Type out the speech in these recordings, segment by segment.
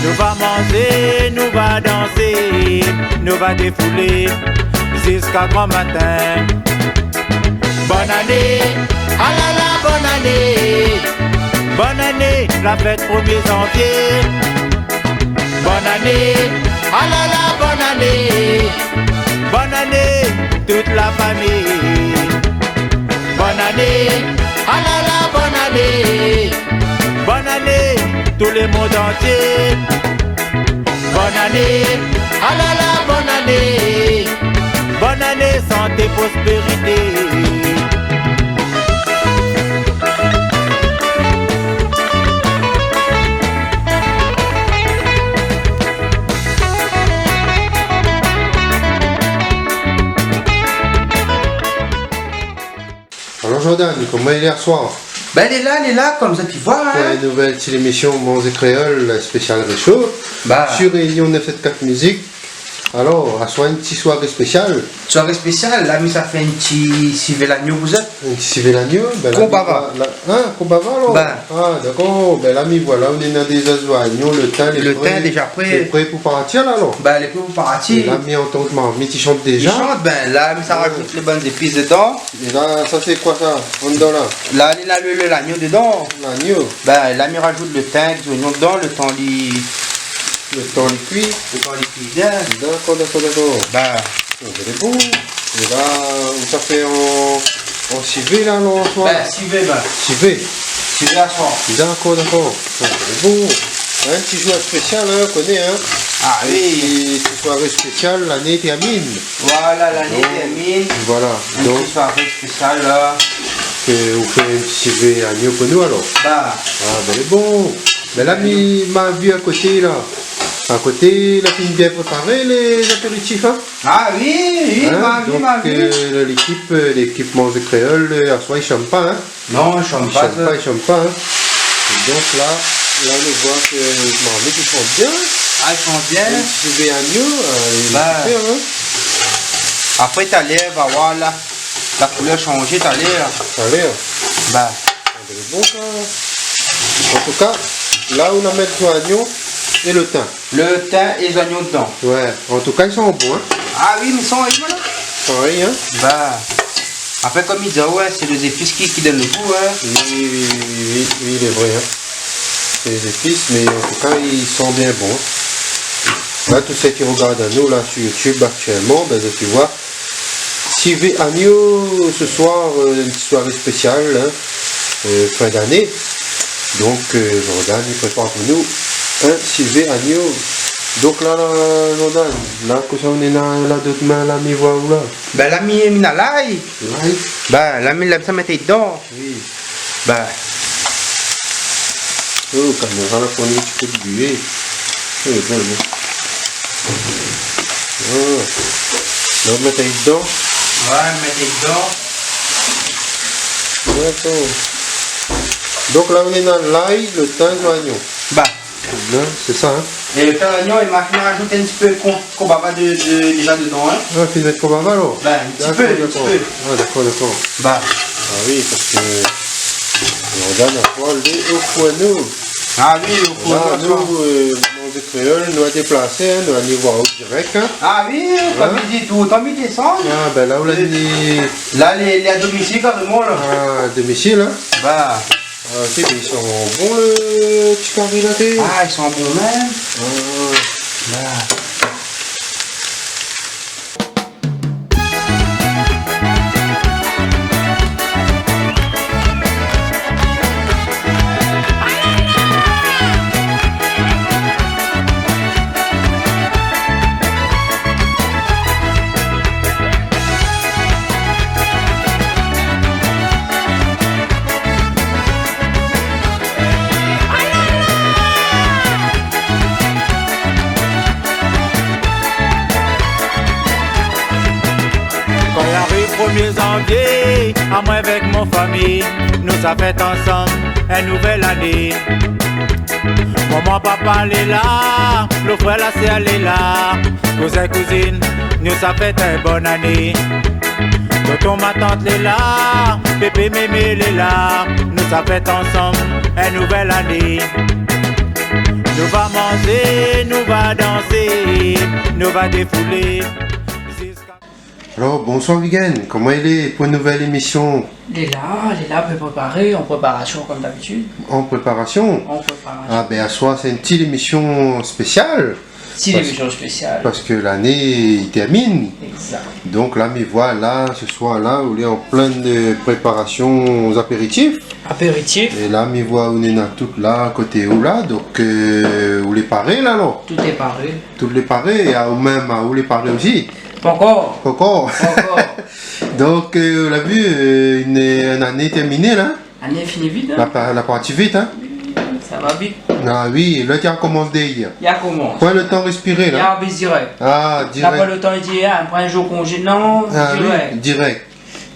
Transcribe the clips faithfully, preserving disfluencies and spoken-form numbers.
Nou va manzé, nou va dansé, nou va défoulé ziska gran matin. Bonn ané, alala, bonn ané. Bonn ané, la fèt promié zanvié. Bonn ané, alala, bonn ané. Bonn ané, tout la fami. Bonn ané, alala, bonn ané. Bonn ané, tout le mond antié. Bonn ané, alala, bonn ané. Bonn ané, santé, prospérité. Alor Jordan, koman i lé aswar ? Bin, lé la, lé la, konmsa ou voi, in. Pou in nouvèl ti émisyon Manzé Kréol, spésial résho, sur Réunion neuf sept quatre Musique. Alor, aswar in ti soiré spésial. Soiré spésial, la mi sa fé in ti sivé lagno pou zot. In ti sivé lagno, bin, konbava. La, in, konbava alor. Bin. Ah, dakor. Bin la mi voi la, ou néna déza zoignon, le tin, lé pré. Le tin déza pré. Lé pré pou partir la alor. Bin, lé pré pou partir. É la mi antann marmit i shant déza. I shant, bin la mi sa razout le bann zépis dedan. É la, sa sé koi sa, andan la ? La néna le, le, lagno dedan. Lagno. Bin la mi razout le tin, zoignon dedan, le tan li, le tan li kui. Le tan li kui bien. Dakor, dakor, dakor. Bin. Lé bon. É la, ou sa fé an, an sivé la, non, aswar ? Bin, sivé, bin. Sivé. Sivé aswar. Dakor, dakor. Lé bon. In ti zour spésial, in, ou koné, in. Ah oui. Ti, ti soiré spésial, lané i tèrmine. Voilà, lané i tèrmine. Donk, voilà. In ti soiré spésial la. Donk, ke ou fé in ti sivé lagno pou nou alor. Bin. Ah bin, lé bon. Bin la mi, ma vi akoté la. Akoté la, fine bien préparé lé zapéritif, in. Ah oui, oui, in, ma vi, donk, ma vi. Euh, lékip, euh, lékip Manzé Kréol, euh, aswar i shant pa, in. Non, i shant pa, i shant pa, i shant pa, in. É donk la, la nou voi ke marmit i shant bien. Ah, i shant bien. In ti sivé lagno, euh, lé super, in. Apré talèr va oir la, la koulèr i shanj talèr. Talèr. Bin. Lé bon sa. An tou ka, la ou la mèt zoignon é le tin. Le tin é zoignon dedan. Ouais, an tou ka i san bon, in. Ah oui, mé san rien, la. San rien, in. Bin, apré, konm i di, ouais, sé lé zépis ki, ki donn le gou, in. Oui, oui, oui, lé vré, in. Sé lé zépis, mé an tou ka i san bien bon, in. La, tout sak i rogard anou la sur YouTube aktièlman, bin, zot i voi, sivé lagno se soir, euh, in ti soiré spésial, in, euh, fin d'ané. Donk, euh, Jordan i prépar pou nou in sivé lagno. Donk la, la, Jordan, la, kosa ou néna la, la dot min la, mi voi ou la ? Bin la mi, mi néna lay. Lay ? Bin la mi, la mi sa mèt dedan. Oui. Bin. Oh, kaméra la, pran in ti kou d'bué. Oh, bon, bon. Oh. La ou mèt ali dedan. Ouais, mèt ali dedan. Dakor. Donk la ou néna lay, le tin, zoignon. Bin. Bin, sé sa, in. É le tin, zoignon, é ma fine razout in ti pé kon-, konbava de, de, déza dedan, in. Ah, fine mèt konbava alor ? Bin, in ti pé, in ti pé. Dakor, dakor. Ah dakor, dakor. Bin. Ah oui, parske Jordan la fé ali o fourno. Ah oui, o fourno. La nou, euh, Manzé Kréol, nou la déplasé, in, nou la ni voir dirèk, in. Ah oui, konm i di, toultan mi désann. Ah bin la ou la ni. La lé, lé a domisil karéman la. Ah, domisil, in. Bin. Ah, sé, mé i san bon le ti kari la, té. Ah, i san bon mèm. Ah. Bin. Kan i ariv promié zanvié, amoin avèk mon fami, nou sa fèt ansanm in nouvèl ané. Momon, papa lé la, lo frèr, la sèr lé la, kouzin, kouzine, nou sa fèt in bone ané. Tonton, matant lé la, pépé, mémé lé la, nou sa fèt ansanm in nouvèl ané. Nou va man- Dansé, nou va dansé, nou va défoulé ziska... Alor, bonsoir Vigen, koman i lé pou in nouvèl émisyon ? Lé la, lé la, bien préparé, an préparasyon konm dabitid. An préparasyon ? An préparasyon. A bin, aswar sé in ti émisyon spésyal. Ti émisyon spésyal. Parske lané i tèrmine. Egzak. Donk la, mi voi la, se soir la, ou lé an plin préparasyon apéritif. Apéritif. É la, mi voi ou néna tout la, koté ou la, donk, euh, ou lé paré la, non ? Tout lé paré. Tout lé paré, é aou mèm, aou lé paré osi ? Pankor. Pankor. Pankor. Donk, euh, ou la vi, euh, in, in ané tèrminé la. Ané fini vit, in. La pa-, la parti vit, in. Wi, sa va vit. A wi, la i akomans dèryèr. I akomans. Pran le tan respiré la. I a bis dirèk. A, dirèk. La pran le tan, i di, a, pran in zour konzé, non, dirèk. A wi, dirèk.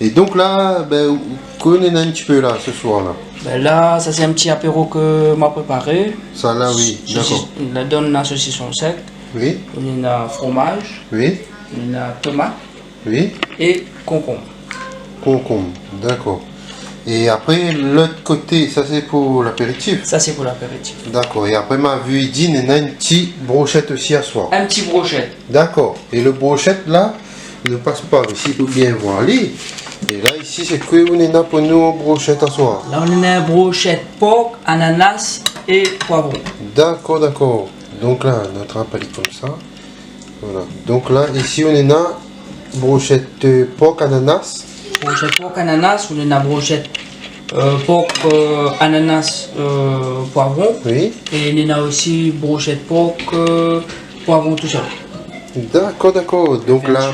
É donk la, bin, ou koné in ti pé la, se soir la. Bin la, sa sé in ti apéro ke ma préparé. Sa la, wi, dakor. Sosis, ladan na sosison sèk. Wi. Néna fromaz. Wi. Néna tomat. Wi. É konkonm. Konkonm, dakor. É apré, lot koté, sa sé pou lapéritif ? Sa sé pou lapéritif. Dakor. É apré, ma vi i di, néna in ti broshèt osi aswar. In ti broshèt. Dakor. É le broshèt la, nou pas par isi pou bien voir li. É la, isi, sé koi ou néna pou nou an broshèt aswar ? La, ou néna broshèt pork, ananas é poivron. Dakor, dakor. Donk la, nou atrap ali konmsa. Voilà. Donk la, isi, ou néna broshèt, euh, pork ananas. Broshèt pork ananas, ou néna broshèt, euh, pork, euh, ananas, euh, poivron. Wi. É néna osi broshèt pork, euh, poivron tousèl. Dakor, dakor. Donk la,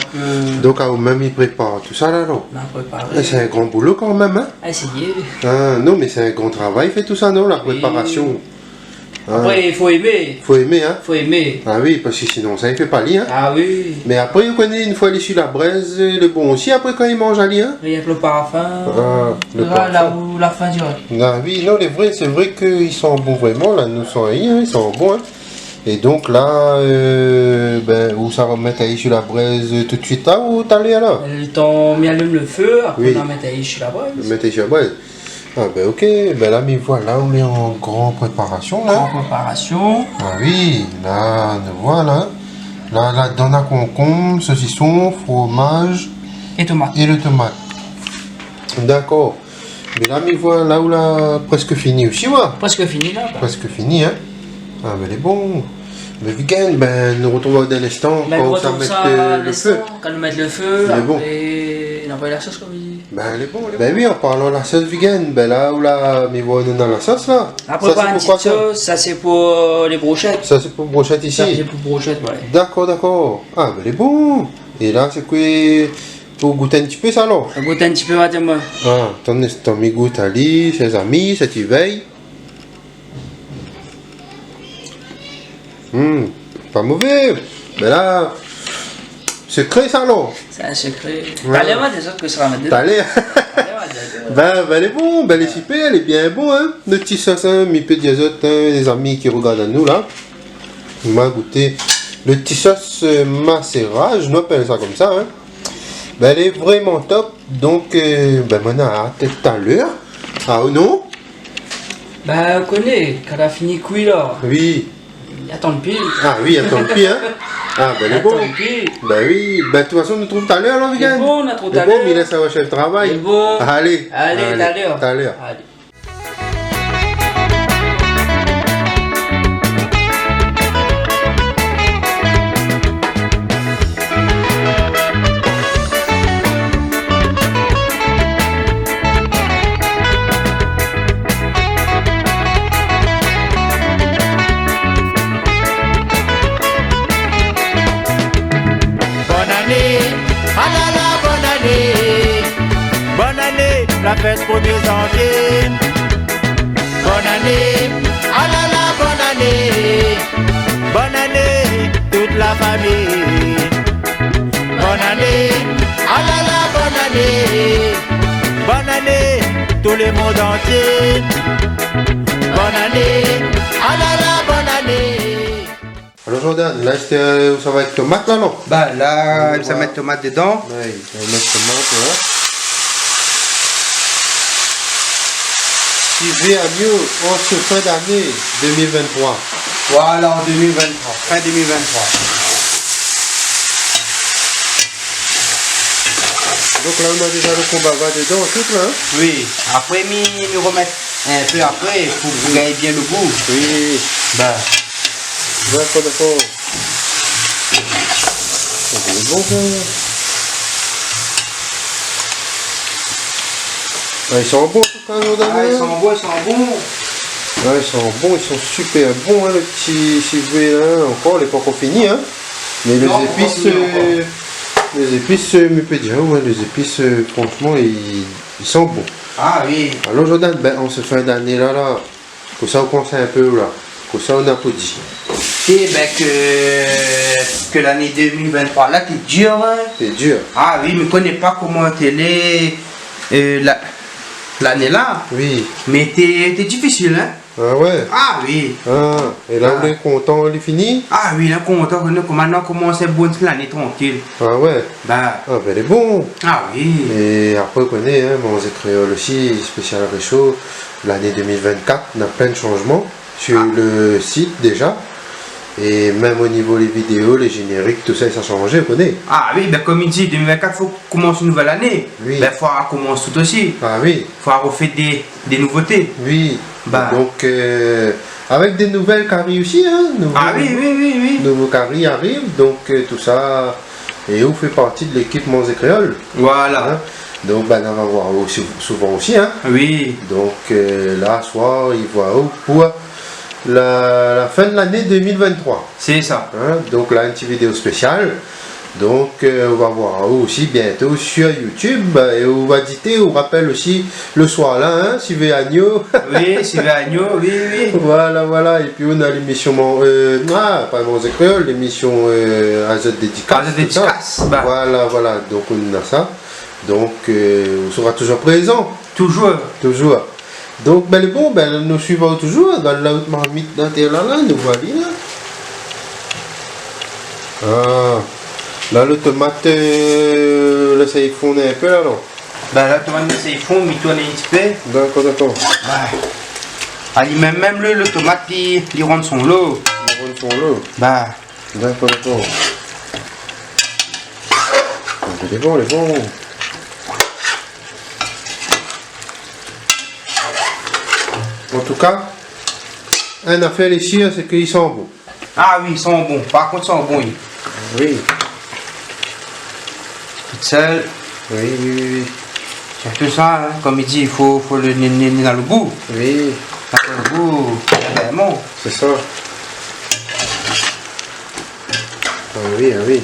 donk aou mèm i prépar tousa la, non ? Ma préparé. É sé in gran boulo kanmèm, in ? Éséyé. A non, mé sé in gran travay, fé tousa, non, la préparasyon. Wi. Apré, i fo émé. Fo émé, in ? Fo émé. A wi, parske sinonsa i fé pa li, in ? A wi. Mé apré, ou koné, in foi li lé si la brèz, lé bon osi, apré, kan i manz ali, in ? Rienk le parfin. A, le parfin. La ou la fin dirèk. A wi, non, lé vré, sé vré ke i san bon vréman, la, nou san ali, in, i san bon, in. É donk la, euh, bin, ou sa va mèt ali si la brèz tout suit la, ou talèr la ? Le tan mi alim le fé, apré, wi, ou va mèt ali si la brèz. Mèt ali si la brèz. A bin, ok. Bin la, mi voi la ou lé an gran préparasyon la. Gran préparasyon. A wi, la, nou voi la. La, ladan na konkonm, sosison, fromaz. É tomat. É le tomat. Dakor. Mé la, mi voi la ou la prèsk fini osi, wa. Prèsk fini la, ba. Prèsk fini, in. A, bin, lé bon. Bin, Vigen, bin, nou artrouv dan in instan, bin, kan ou sa mèt, euh, le fé. Kan nou mèt le fé, apré, nou anvoy la sos, konm i di. Bin, lé bon, lé bon. Bin wi, an parlan la sos, Vigen, bin la, ou la, mi voi néna la sos la. Apré, sa, sé pou koi, sa ? Sa sé pou, euh, lé broshèt. Sa sé pou broshèt isi ? Sa sé pou broshèt, wé. Dakor, dakor. A, bin, lé bon. É la, sé koi, pou gout in ti pé sa, alor ? Gout in ti pé, atann. A, atann, atann, mi gout ali, sé zami, sé ti vèy. Hmm, pa mové. Mé la, sekré sa, non ? Sé in sekré. Wé. Talèr, ma di azot kosa ma mèt dedan. Talèr. Talèr, ma di azot. Bin, bin, lé bon, bin, lé sipèr, lé bien bon, in. Nout ti sos, in, mi pé di azot, in, lé zami ki rogard anou la. Ma gouté le ti sos, euh, maséraz, nou apèl sa konmsa, in. Bin, lé vréman top. Donk, euh, bin, moin na at talèr. A, ou non ? Bin, ou koné, kan la fini kui la. Wi. Atann pi. A wi, atann pi, in. A, bin, lé bon. Atann pi. Bin wi, bin, de tout fason, nou artrouv talèr, alor, Vigen. Lé bon, nou artrouv talèr. Lé bon, mi lès aou shèf travay. Lé bon. Alé. Alé, alé, talèr. Alé. Bone ané, alala, bone ané. Bone ané, la fèt promié zanvié. Bone ané, alala, bone ané. Bone ané, tout la fami. Bone ané, alala, bone ané. Bone ané, tout le mond antié. Bone ané, alala, bone ané. Alor, Jordan, la, èske ou sava èk tomat la, non ? Ba la, mi sa mèt tomat dedan. Wi, ou sa mèt tomat, wé. Sivé agno an se fin d'ané deux mille vingt-trois. Voilà, an deux mille vingt-trois, fin deux mille vingt-trois. Donk la, ou na déza lo konbava dedan, tout la, in ? Oui. Apré, mi, mi romèt in pé apré pou, pou gingn bien lo gou. Oui, oui, oui. Bin. Dakor, dakor. Sa lé bon, sa. Ah, i san bon, an tou ka, Jordan, in ? Ah, i san bon, i san bon. Ouais, i san bon, i san super bon, in, lo ti sivé la, in. Ankor, lé pankor fini, in. Non, pankor fini, ankor. Mé lé zépis, euh, lé zépis, euh, mi pé dir, ouais, lé zépis, euh, fransman, i, i san bon. Ah oui. Alor, Jordan, bin, an se fin d'ané la, la, kosa ou pans in pé la ? Kosa ou na pou di ? Eh bin, ke, ke lané deux mille vingt-trois la, té dir, in. Té dir. Ah oui, mi koné pa koman té lé, euh, la, lané la. Oui. Mé té, té difisil, in. Ah ouais ? Ah oui. Ah, é la, ou lé kontan, lé fini ? Ah oui, la kontan, nou, koman nou la komans in bone lané trankil. Ah ouais. Ba. Ah bin, lé bon. Ah oui. É apré, ou koné, in, Manzé Kréol osi, spésial résho, lané deux mille vingt-quatre, na plin de shanjman sur le site déza. É mèm o nivo lé vidéo, lé zénérik, tousa, sa la shanjé, ou koné. Ah oui, bin, kom i di, deux mille vingt-quatre, fo komans in nouvèl ané. Oui. Bin, fo komans tout osi. Ah oui. Fo arofé dé, dé nouvoté. Oui. Ba. Donk, euh, avèk dé nouvèl kari osi, in, nouvo, ah oui, oui, oui, oui, nouvo kari i ariv, donk, euh, tousa, é ou fé parti de lékip Manzé Kréol. Voilà. In ? Donk, bin, nou va voir aou sou-, souvan osi, in. Oui. Donk, euh, la, swar, i voi aou pou la, la fin de lané deux mille vingt-trois. Sé sa. In ? Donk la, in ti vidéo spésial. Donk, euh, ou va voir aou osi bientôt sur YouTube. É ou va édité, ou rapèl osi le soir la, in, Sivé Agno. Oui, Sivé Agno, oui, oui. Voilà, voilà. É pi, ou na lémisyon, euh, ah, pa Manzé Kréol, lémisyon, euh, Azot Dédikas, tousa. Azot Dédikas, ba. Voilà, voilà. Donk, ou na sa. Donk, euh, ou sera toujour prézan. Toujour. Toujour. Donk, bin, lé bon, bin, nou suiv aou toujour, gard la out marmit dan tèr la, la, nou voi ali la. Ah, la, lo tomat, euh, lès ali fonn in pé la, non ? Bin, la, tomat, lès ali fonn, mi tourn in ti pé. Dakor, dakor. Ba. Ali mèm, mèm lo, lo tomat, li, li rann son lo. Li rann son lo. Ba. Dakor, dakor. Lé bon, lé bon. An tou ka, in nafèr lé sir, sé ke i san bon. Ah oui, i san bon. Par kont, i san bon, oui. Oui. Tout sèl. Oui, oui, oui, oui. Sirtou sa, in, kom i di, i fo, fo le, né, né, né dan lo gou. Oui. Apré lo gou, lé bon. Sé sa. Ah oui, ah oui.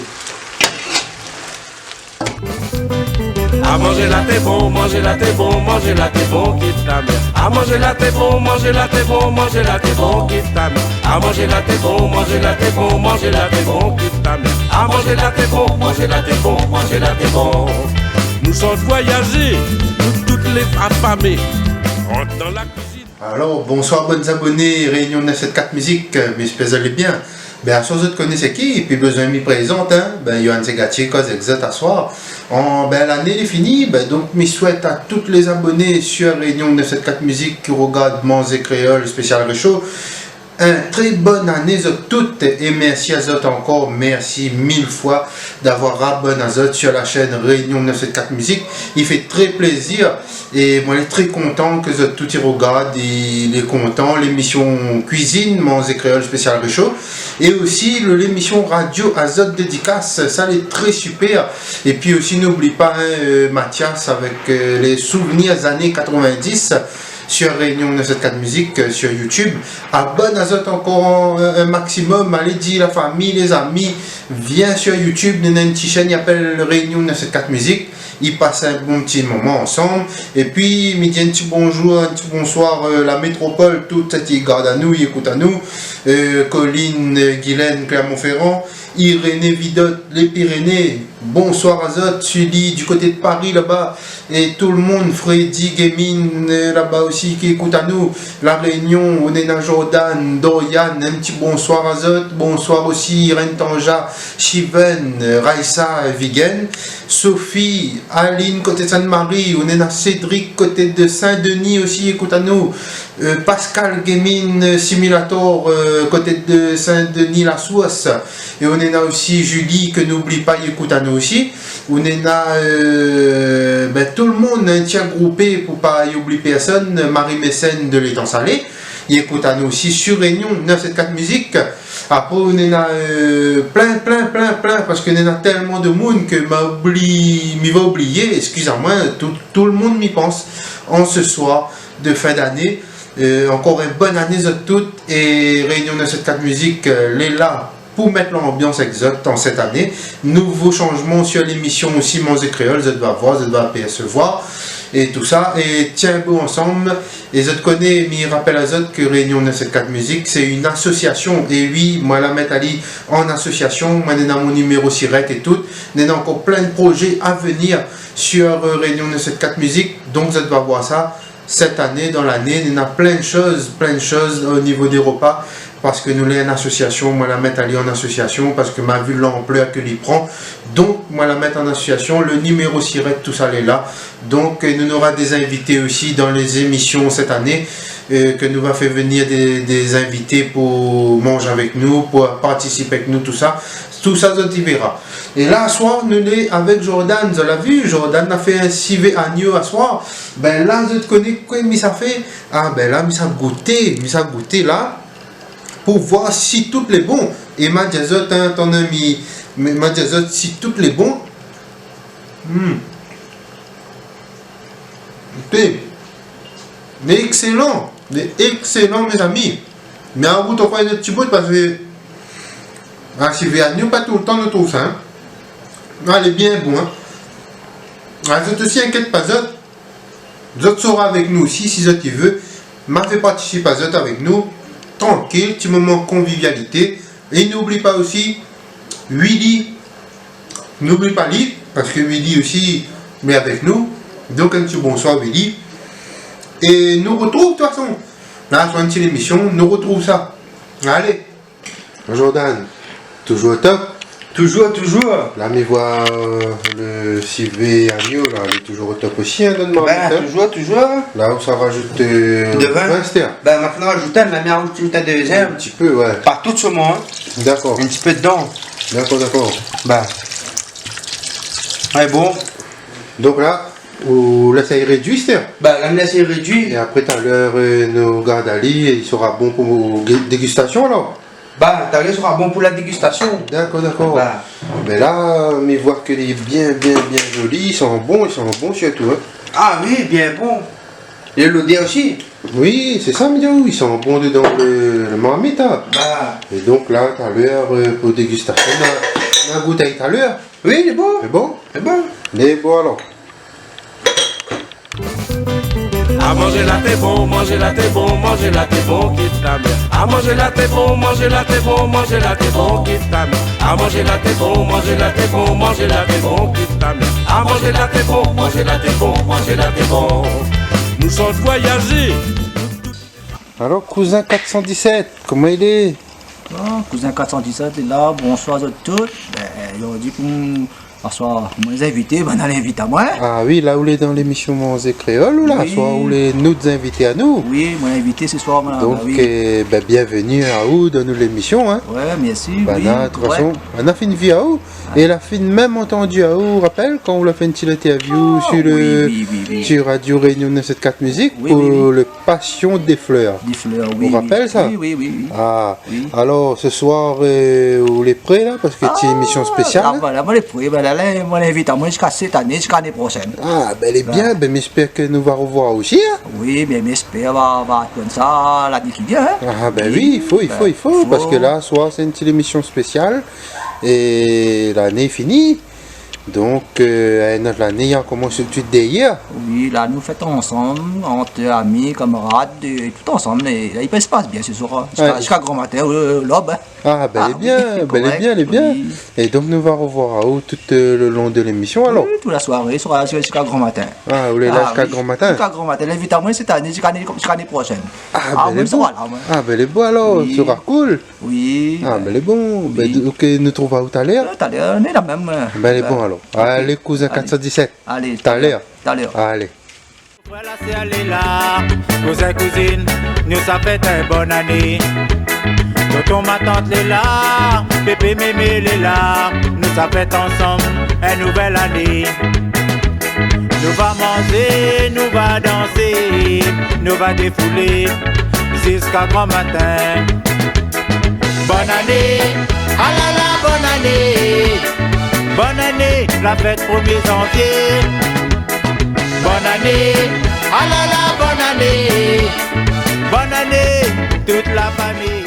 Ah, manzé la té bon, manzé la té bon, manzé la té bon, kit ta mèr. Ah, manzé la té bon, manzé la té bon, manzé la té bon, kit ta mèr. Ah, manzé la té bon, manzé la té bon, manzé la té bon, kit ta mèr. Ah, manzé la té bon, manzé la té bon, manzé la té bon. Nou sort voyazé, nou tout lé afamé. Rant dan la kuizine. Alor, bonsoir, bann aboné Réunion neuf sept quatre Musique, euh, mi éspèr zot lé bien. Bin, aswar zot koné sé ki, pi bezoin mi prézant, in. Bin, Yohan Segatier, koz èk zot aswar. An, bin, lané lé fini, bin, donk, mi souèt a tout lé aboné sur Réunion neuf sept quatre Musique ki rogard Manzé Kréol spésial résho, in tré bone ané zot tout, é mèrsi azot ankor, mèrsi mil foi d'avoir abonn azot sur la chaîne Réunion neuf sept quatre Musique. I fé tré plézir, é moin lé tré kontan ke zot tout i rogard, é lé kontan lémisyon kuizine, Manzé Kréol spésial résho, é osi le, lémisyon radio Azot Dédikas, sa lé tré super. É pi osi, n'oubli pa, in, euh, Mathias avèk, euh, lé souvnir zané quatre-vingt-dix, sur Réunion neuf sept quatre Musique, euh, sur YouTube. Abonn azot ankor in, in maksimòm. Alé di la fami, lé zami, vien sur YouTube, nou na in ti shèn i apèl Réunion neuf sept quatre Musique. I pas in bon ti moman ansanm. É pi, mi di in ti bonjour, in ti bonsoir, euh, la métropol, tout sat i gard anou, i ékout anou. Euh, Colline, euh, Guylaine, Clermont-Ferrand, Irénée Vidot, les Pyrénées, bonsoir azot, Sully, du koté de Paris laba, é tout le moun, Freddy Gaming, euh, laba osi, ki ékout anou, La Réunion, Onena Jordan, Dorian, in ti bonsoir azot, bonsoir osi, Irène Tanja, Shiven, euh, Raissa, euh, Vigen, Sophie, Aline, koté Sainte-Marie, ou néna Cédric, koté de Saint-Denis osi, i ékout anou. Euh, Pascal Gaming, euh, Simulator, euh, koté de Saint-Denis, La Source. É ou néna osi Julie, ke nou oubli pa, i ékout anou osi. Ou néna, euh, ben, tout le moun, hein, tien groupé pou pa oubli pèrsone, Marie-Mécène de l'Étang-Salé. I ékout anou osi sur Réunion neuf sept quatre Musique. Apré, ou néna, euh, plin, plin, plin, plin, parske néna tèlman de moun ke ma oubli, mi va oublié, eskiz amoin, tout, tout le moun mi pans, an se soir de fin d'ané. Euh, ankor in bone ané zot tout, é Réunion neuf sept quatre Musique, euh, lé la pou mèt lanbians èk zot an sèt ané. Nouvo shanjman sur lémisyon osi, Manzé Kréol, zot va voir, zot va apèrsevoir, é tousa, é tienbo ansanm, é zot koné, mi rapèl azot ke Réunion neuf sept quatre Musique, sé in asosiasion. É oui, moin la mèt ali an asosiasion, moin néna mon niméro SIRET é tout. Néna ankor plin de projé a venir sur, euh, Réunion neuf sept quatre Musique. Donk, zot va voir sa sèt ané, dan lané, néna plin de shoz, plin de shoz o nivo dé repa. Parske nou lé in asosiasion, moin la mèt ali an asosiasion, parske ma vi lanplèr ke li pran. Donk, moin la mèt an asosiasion, le niméro SIRET, tousa lé la. Donk, euh, nou nora dé zinvité osi dan lé zémisyon sèt ané, euh, ke nou va fé venir dé, dé zinvité pou manz avèk nou, pou partisip avèk nou, tousa. Tousa, zot i véra. É la, aswar, nou lé avèk Jordan. Zot la vi, Jordan la fé in sivé agno aswar. Ben la, zot koné kosa mi sa fé ? Ah, ben la, mi sa gouté, mi sa gouté la, pou voir si tout lé bon. É ma di azot, hein, atann, mi, mi, ma di azot si tout lé bon. Hmm. Té. Mé ékselan. Mé ékselan, mézami. Mé aou, ou trouv in ot ti bout, parske, ah, sivé agno, pa toultan nou trouv sa, hein. Ah, lé bien bon, hein. Ah, zot osi, inkièt pa zot. Zot sora avèk nou osi, si zot i vé. Ma fé partisip azot avèk nou. Trankil, ti moman konvivialité. É noubli pa osi, Willy, noubli pa li, parske Willy osi lé avèk nou. Donk, in ti bonswar, Willy. É nou retrouv, de tout fason, la, sur in ti lémisyon, nou retrouv sa. Alé. Jordan, toujours au top ? Toujours, toujours. La, mi voi, euh, le sivé agno, la, lé toujours au top osi, hein, donn amoin. Ben, hein, toujours, toujours. La, ou sa rajout, euh, de vin. Vin, astèr. Ben, ma fine rajout in, ma mi rajout in dézyèm. In ti pé, ouais. Pa tout solman, hein. D'accord. In ti pé dedan. D'accord, d'accord. Ben. Ouais, bon. Donk la, ou lès ali rédui, astèr ? Ben, la, mi lès ali rédui. É apré, talèr, euh, nou gard ali, é li sera bon pou dé-, dégustasion, alor ? Ba, talèr sera bon pou la dégustasion. D'accord, d'accord. Ba. Mé la, mi voi ke lé bien, bien, bien zoli, i san bon, i san bon sirtou, hein. Ah oui, bien bon. É lodèr osi. Oui, sé sa, mi di aou, i san bon dedan le, le marmit, hein. Ba. É donk la, talèr, euh, pou dégustasion, nou va, nou va gout ali talèr. Oui, lé bon. Lé bon ? Lé bon. Lé bon, alor. A manzé la té bon, manzé la té bon, manzé la té bon, kit la mèr. A manzé la té bon, manzé la té bon, manzé la té bon, kit la mèr. A manzé la té bon, manzé la té bon, manzé la té bon, kit la mèr. A manzé la té bon, manzé la té bon, manzé la té bon. Nou sort voyazé. Alor, kouzin kat san disèt, koman i lé ? Bon, kouzin kat san disèt lé la, bonswar zot tout. Ben, zordi pou Aswar, moin lé zinvité, banna la invit amoin. Ah oui, la ou lé dan lémisyon Manzé Kréol ou la ? Oui. Aswar ou lé nout zinvité anou ? Oui, moin lé invité se soir, moin la, ba oui. Donk, euh, ben, bienvenu aou dan nout lémisyon, hein. Ouais, mèrsi, oui. Banna, de tout fason, banna la fine vi aou. Ah. É la fine mèm antandi aou, rapèl, kan ou la fé in ti interview sur le, oui, oui, oui, oui, sur Radio Réunion neuf sept quatre Musique, oui, oui, pou le Passion des fleurs. Des fleurs, oui, oui. Ou rapèl sa ? Oui, oui, oui, oui. Ah, oui. Alor, se soir, euh, ou lé pré la, parske ti émisyon spésial, ah, hein ? Voilà, moin lé pré, ben la, la, moin la invit amoin ziska sèt ané, ziska lané proshèn. Ah, ben, lé bien, ben, mi èspèr ke nou va revoir osi, hein ? Oui, ben, mi èspèr, va, va konmsa, lané ki vien, hein ? Ah, ben oui, i fo, i fo, ben, i fo, i fo, parske la, soir, sé in ti émisyon spésial, é lané lé fini. Donk, euh, in ot lané, i komans tout suit dèryèr. Oui, la, nou fèt ansanm, ant ami, kamarad, é tout ansanm. É la, i pas, i pas bien se soir, hein. Ziska, ouais, ziska gran matin, euh, lab, hein. Ah, ben, ah, lé bien, oui, ben, lé bien, lé bien. Oui. É donk, nou va revoir aou tout, euh, le long de lémisyon, alor. Oui, tout la soiré, sera ziska gran matin. Ah, ou lé la ziska gran matin ? Ah oui, ziska gran matin. L'invit amoin sèt ané, ziska lané, ziska lané proshèn. Ah, ben, lé bon. Ah, moin, sera la, moin. Ah, ben, lé bon, alor, oui, sera cool. Oui. Ah, ben, lé bon. Ben, oui. Donk, euh, nou trouv aou talèr. Euh, talèr, nou lé la mèm, euh. Ben, lé bon, alor. Alé, kouzin kat san disèt. Alé, talèr. Talèr. Alé. Voilà, sé alé la, kouzin, kouzine, nou sa fèt in bone ané. Tonton, matant lé la, pépé, mémé lé la, nou sa fèt ansanm in nouvèl ané. Nou va manzé, nou va dansé, nou va défoulé ziska gran matin. Bone ané, alala, bone ané. Bone ané, la fèt promié zanvié. Bone ané, alala, bone ané. Bone ané, tout la fami.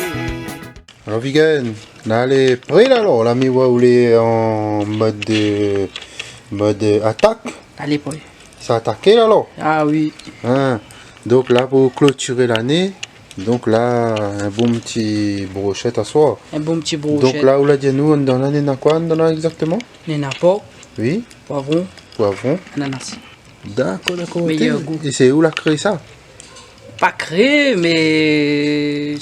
Alor, Vigen, la lé pré la, alor, la mi voi ou lé an mod, euh, mod, euh, atak. Alé, pré. Sa ataké la, alor ? Ah oui. Hein. Donk la, pou klotiré lané, donk la, in bon ti broshèt aswar. In bon ti broshèt. Donk la, ou la di anou, andan la, néna koi andan la égzaktoman ? Néna por. Oui. Poivron. Poivron. Ananas. Dakor, dakor, ok. Méyèr gou. É sé ou la kréé sa ? Pa kréé, mé,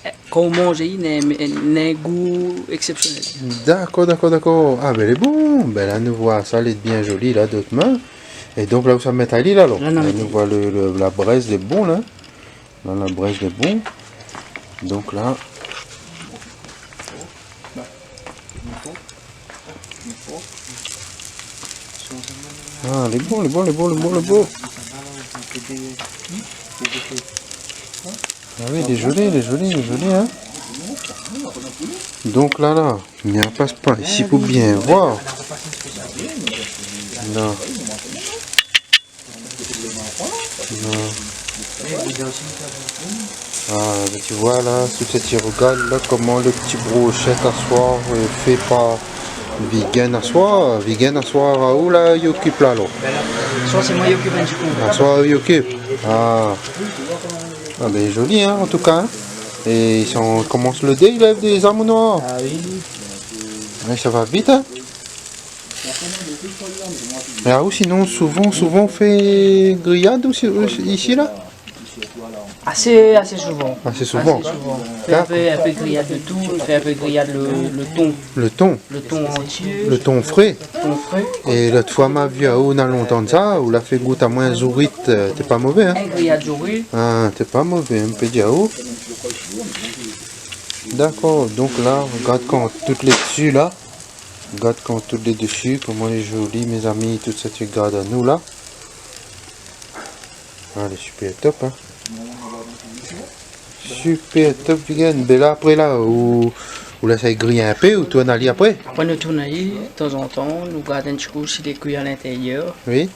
eh, kan ou manz, néna, néna in gou éksépsionèl. Dakor, dakor, dakor. Ah, ben, lé bon. Ben, la, nou voi sa, lé bien zoli, la, dot min. É donk, la, ou sa mèt ali, la, alor ? La, non, la, mèt nou ali. Voi le, le, la brèz lé bon, la. La, la brèz lé bon. Donk, la. Ah, lé bon, lé bon, lé bon, lé bon, lé bon. Ah oui, lé zoli, lé zoli, lé zoli, hein. Donk la, la, mi pas pa isi pou bien voir. La. Non. Ah, ben, ti voi la, tout sat i rogard la, koman le ti broshèt aswar, euh, fé par Vigen aswar. Vigen aswar, aou la i okip la, alor ? Aswar, sé moin i okip, hein, du coup. Aswar, i okip. Ah. Ah, ben, zoli, hein, an tou ka, hein. É i komans le dé, i lèv dé zam noir. Ah oui. Ouais, sa va vit, hein. É aou, sinon, souvan, souvan ou fé griyad ou si, ou si, isi la ? Asé, asé souvan. Asé souvan. Asé souvan. Fé in pé, in pé griyad de tout, fé in pé griyad le, le ton. Le ton. Le ton antié. Le ton fré. Ton fré. É lot foi, ma vi aou, na lontan de sa, ou la fé gout amoin zourit, euh, té pa mové, hein. In griyad zourit. Ah, té pa mové, in pé di aou. Dakor, donk la, rogard kan tout lé dsi la. Gard kan tout lé dsi, koman lé zoli, mézami, tout sat i rogard anou la. Ah, lé super top, hein. Super top, Vigen. Ben la, apré la, ou, ou lès ali griy in pé, ou tourn ali apré ? Apré, nou tourn ali, tanzantan, nou gard in ti kou si lé kui a lintérièr. Oui.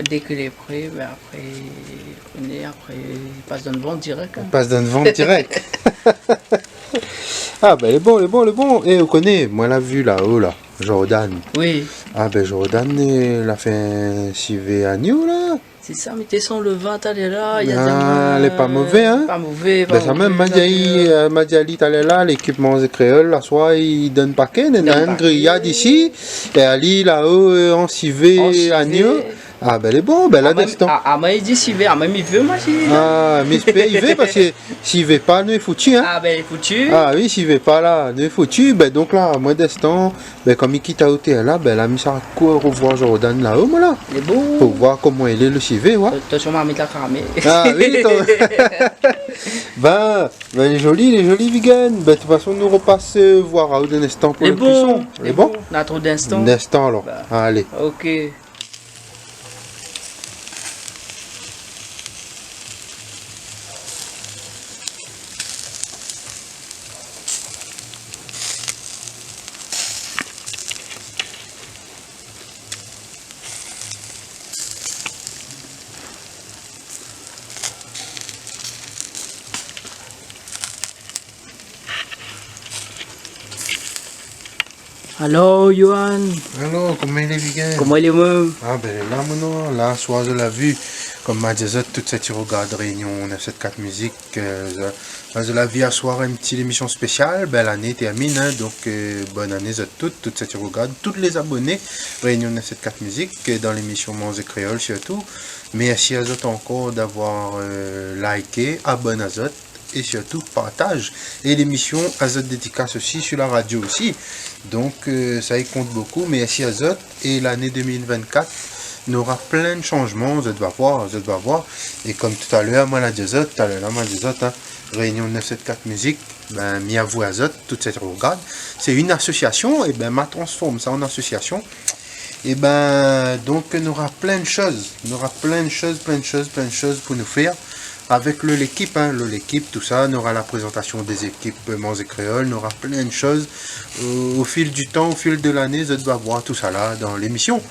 Dé ke lé pré, ben apré, ou koné, apré, i pas dan vant dirèk, hein. I pas dan vant dirèk. Ah, ben, lé bon, lé bon, lé bon. É, ou koné, moin la vi la-o, la, Jordan. Oui. Ah, ben, Jordan, euh, la fé in sivé agno, la. Sé sa, mé té san le vin, talèr la, i a... Ah, lé pa mové, hein. Pa mové, pa mové. Ben, sa mèm, ma di ali, euh, ma di ali talèr la, lékip Manzé Kréol, la, aswar, i donn paké, néna in griyad isi, é ali, la-o, euh, an sivé agno. An sivé. Ah, ben, lé bon, ben, la, ah, mèm, destan. Ah, ah, mèm, i di sivé, ah, mèm, i vé, moin, si. Ah, mé i vé, parské si i vé pa, nou lé fouti, hein. Ah, ben, lé fouti. Ah, oui, si i vé pa, la, nou lé fouti. Ben, donk, la, moin, destan, ben, kom i kit aou tèr la, ben, la, mi sa kour rovoir Jordan la-o, moin, la. Lé bon. Pou voir koman i lé, le sivé, ouais. Atansion, ma mèt la kramé. Ah, oui, atann. Ben, ben, lé zoli, lé zoli, Vigen. Ben, de tout fason, nou ropas, euh, voir aou dan in instan pou le kuison. Lé bon. Lé bon ? Na tro d'instan. D'instan, alor. Ben. Alé. Ok. Alor, Yohan. Alor, koman i lé, Vigen ? Koman i lé, moin ? Ah, ben, la, mon non, la, aswar, zot la vi, kom ma di azot, tout sat i rogard Réunion neuf sept quatre Musique, euh, zot, zot la vi aswar in ti lémision spésial, ben, lané i tèrmine, hein, donk, euh, bone ané, zot tout, tout sat i rogard, tout lé zaboné Réunion neuf sept quatre Musique, euh, dan lémision Manzé Kréol, sirtou. Mèrsi azot ankor d'avoir, euh, liké, abonn azot. é sirtou partaz. É lémisyon Azot Dédikas osi, sur la radio osi. Donk, euh, sa i kont bokou. Mèrsi azot. É lané deux mille vingt-quatre nora plin shanjman, zot va voir, zot va voir. É kom talèr, moin la di azot, talèr la, moin la di azot, hein, Réunion neuf sept quatre Musique, ben, mi avoué azot, tout sèt i rogard, sé in asosiasyon, é ben, ma transform sa an asosiasyon. É ben, donk, nora plin shoz, nora plin shoz, plin shoz, plin shoz pou nou fèr avèk le, lékip, hein, le, lékip, tousa, nora la prézantasyon dé zékip, euh, Manzé Kréol, nora plin shoz. Au, au fil du tan, au fil de lané, zot va voir tousala dan lémisyon.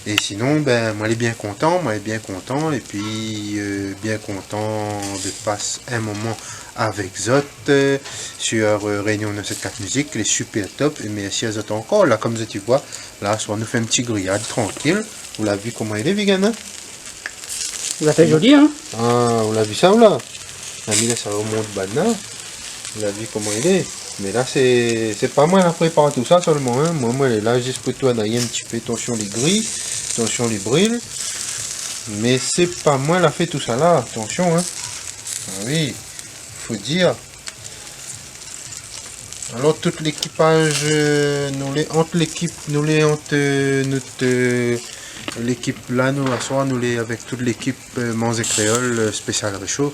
É sinon, ben, moin lé bien kontan, moin lé bien kontan, épi, euh, bien kontan de pas in moman avèk zot, euh, sur, euh, Réunion neuf sept quatre Musique, lé super top, é mèrsi azot ankor. La, kom zot i voi, la, aswar nou fé in ti griyad, trankil. Ou la vi koman i lé, Vigan, hein ? Ou la fé zoli, hein ? Ah, ou la vi sa, ou la ? La mi lès sa romont banna. Ou la vi koman i lé. Mé la, sé, sé pa moin la prépar tousa solman, hein. Moin, moin lé la zis pou tourn in ti pé. Tansyon, li gri. Tansyon, li bril. Mé sé pa moin la fé tousala. Tansyon, hein. Ah oui, fo dir. Alor, tout lékipaz, euh, nou lé ant lékip, nou lé ant, euh, nout, euh, lékip la, nou, aswar, nou lé avèk tout lékip, euh, Manzé Kréol, euh, spésial résho,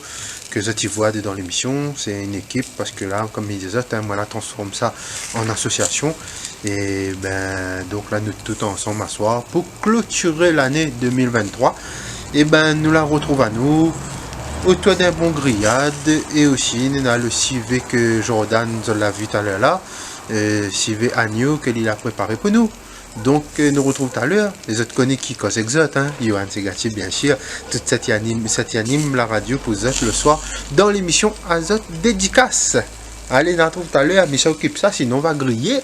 ke zot i voi dedan lémisyon. Sé in ékip, parske la, kom mi di azot, hein, moin la transform sa an asosiasyon. É ben, donk la, nou tout ansanm aswar pou klotir lané deux mille vingt-trois. É ben, nou la rotrouv anou otour d'in bon griyad, é osi, néna le sivé ke Jordan, zot la vi talèr la, euh, sivé agno ke li la préparé pou nou. Donk, euh, nou rotrouv talèr. É zot i koné ki koz èk zot, hein. Yohan Segatier, bien sir. Tout sèt i anim, sèt i anim la radio pou zot le swar dan lémisyon Azot Dédikas. Alé, nou artrouv talèr, mi sa okip sa, sinon va griyé.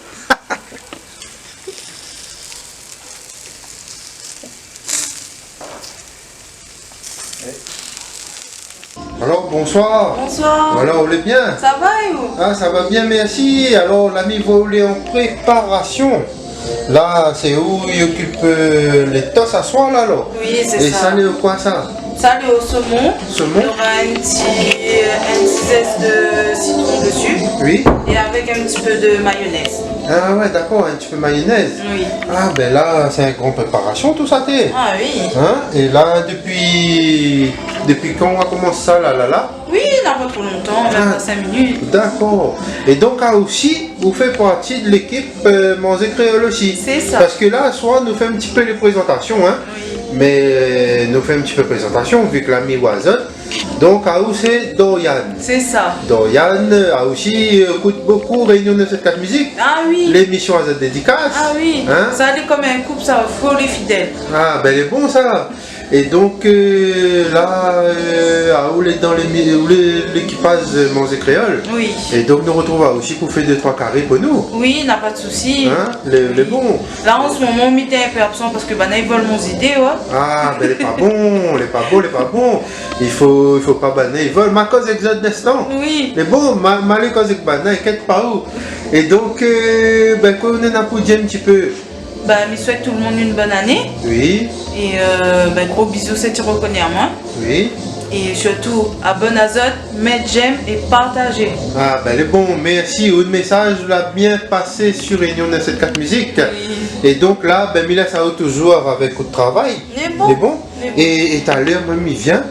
Alor, bonswar. Bonswar. Alor, ou lé bien ? Sa va, é ou ? Ah, sa va bien, mèrsi. Alor, la mi voi ou lé an préparasyon. La, sé ou i okip, euh, lé tos aswar la, alor ? Oui, sé sa. É sa lé koi, sa ? Sa lé o somon. Somon. Nora in ti, euh, in ti zès de sitron dsi. Oui. É avèk in ti pé de mayonèz. Ah ouais, dakor, in ti pé mayonèz. Oui. Ah ben la, sé in gran préparasyon tousa, té. Ah oui. Hein ? É la, dopi, dopi kan ou la komans sa la, la, la ? Oui, na pa tro lontan, mèm pa sink minit. Dakor. É donk, ah, osi, ou fé parti de lékip, euh, Manzé Kréol osi. Sé sa. Parske la, aswar, nou fé in ti pé lé prézantasyon, hein. Oui. Mé, euh, nou fé in ti pé prézantasyon, vi ke la mi voi azot. Donk, ah, ou sé Dorian. Sé sa. Dorian, euh, ah, osi, euh, ékout bokou Réunion neuf sept quatre Musique. Ah oui. Lémisyon Azot Dédikas. Ah oui. Hein ? Sa lé kom in koup, sa, fo lé fidèl. Ah ben, lé bon, sa. É donk, euh, la, euh, ah, ou lé dan lémi-, ou lé lékipaz, euh, Manzé Kréol. Oui. É donk, nou rotrouv aou osi pou fé dé troi kari pou nou. Oui, na pa de sousi. Hein ? Lé, lé bon. La, an se moman, mi té in pé absan parske banna i vol mon zidé, ouais. Ah ben, lé pa bon, lé pa bon, lé pa bon. I fo, i fo pa banna i vol. Ma koz èk zot in instan. Oui. Lé bon, ma, ma lé koz èk banna, inkièt pa ou. É donk, euh, ben, kosa ou néna pou dir in ti pé ? Ben, mi souèt tout le moun in bone ané. Oui. É, euh, ben, gro bizou, sèt i rokoné amoin. Oui. É sirtou, abonn azot, mèt j'aime é partazé. Ah ben, lé bon, mèrsi. Out mésaz la bien pasé sur Réunion neuf sept quatre Musique. Oui. É donk la, ben, mi lès aou touzour avèk out travay. Lé bon. Lé bon. Lé bon. É, é talèr, moin, mi vien.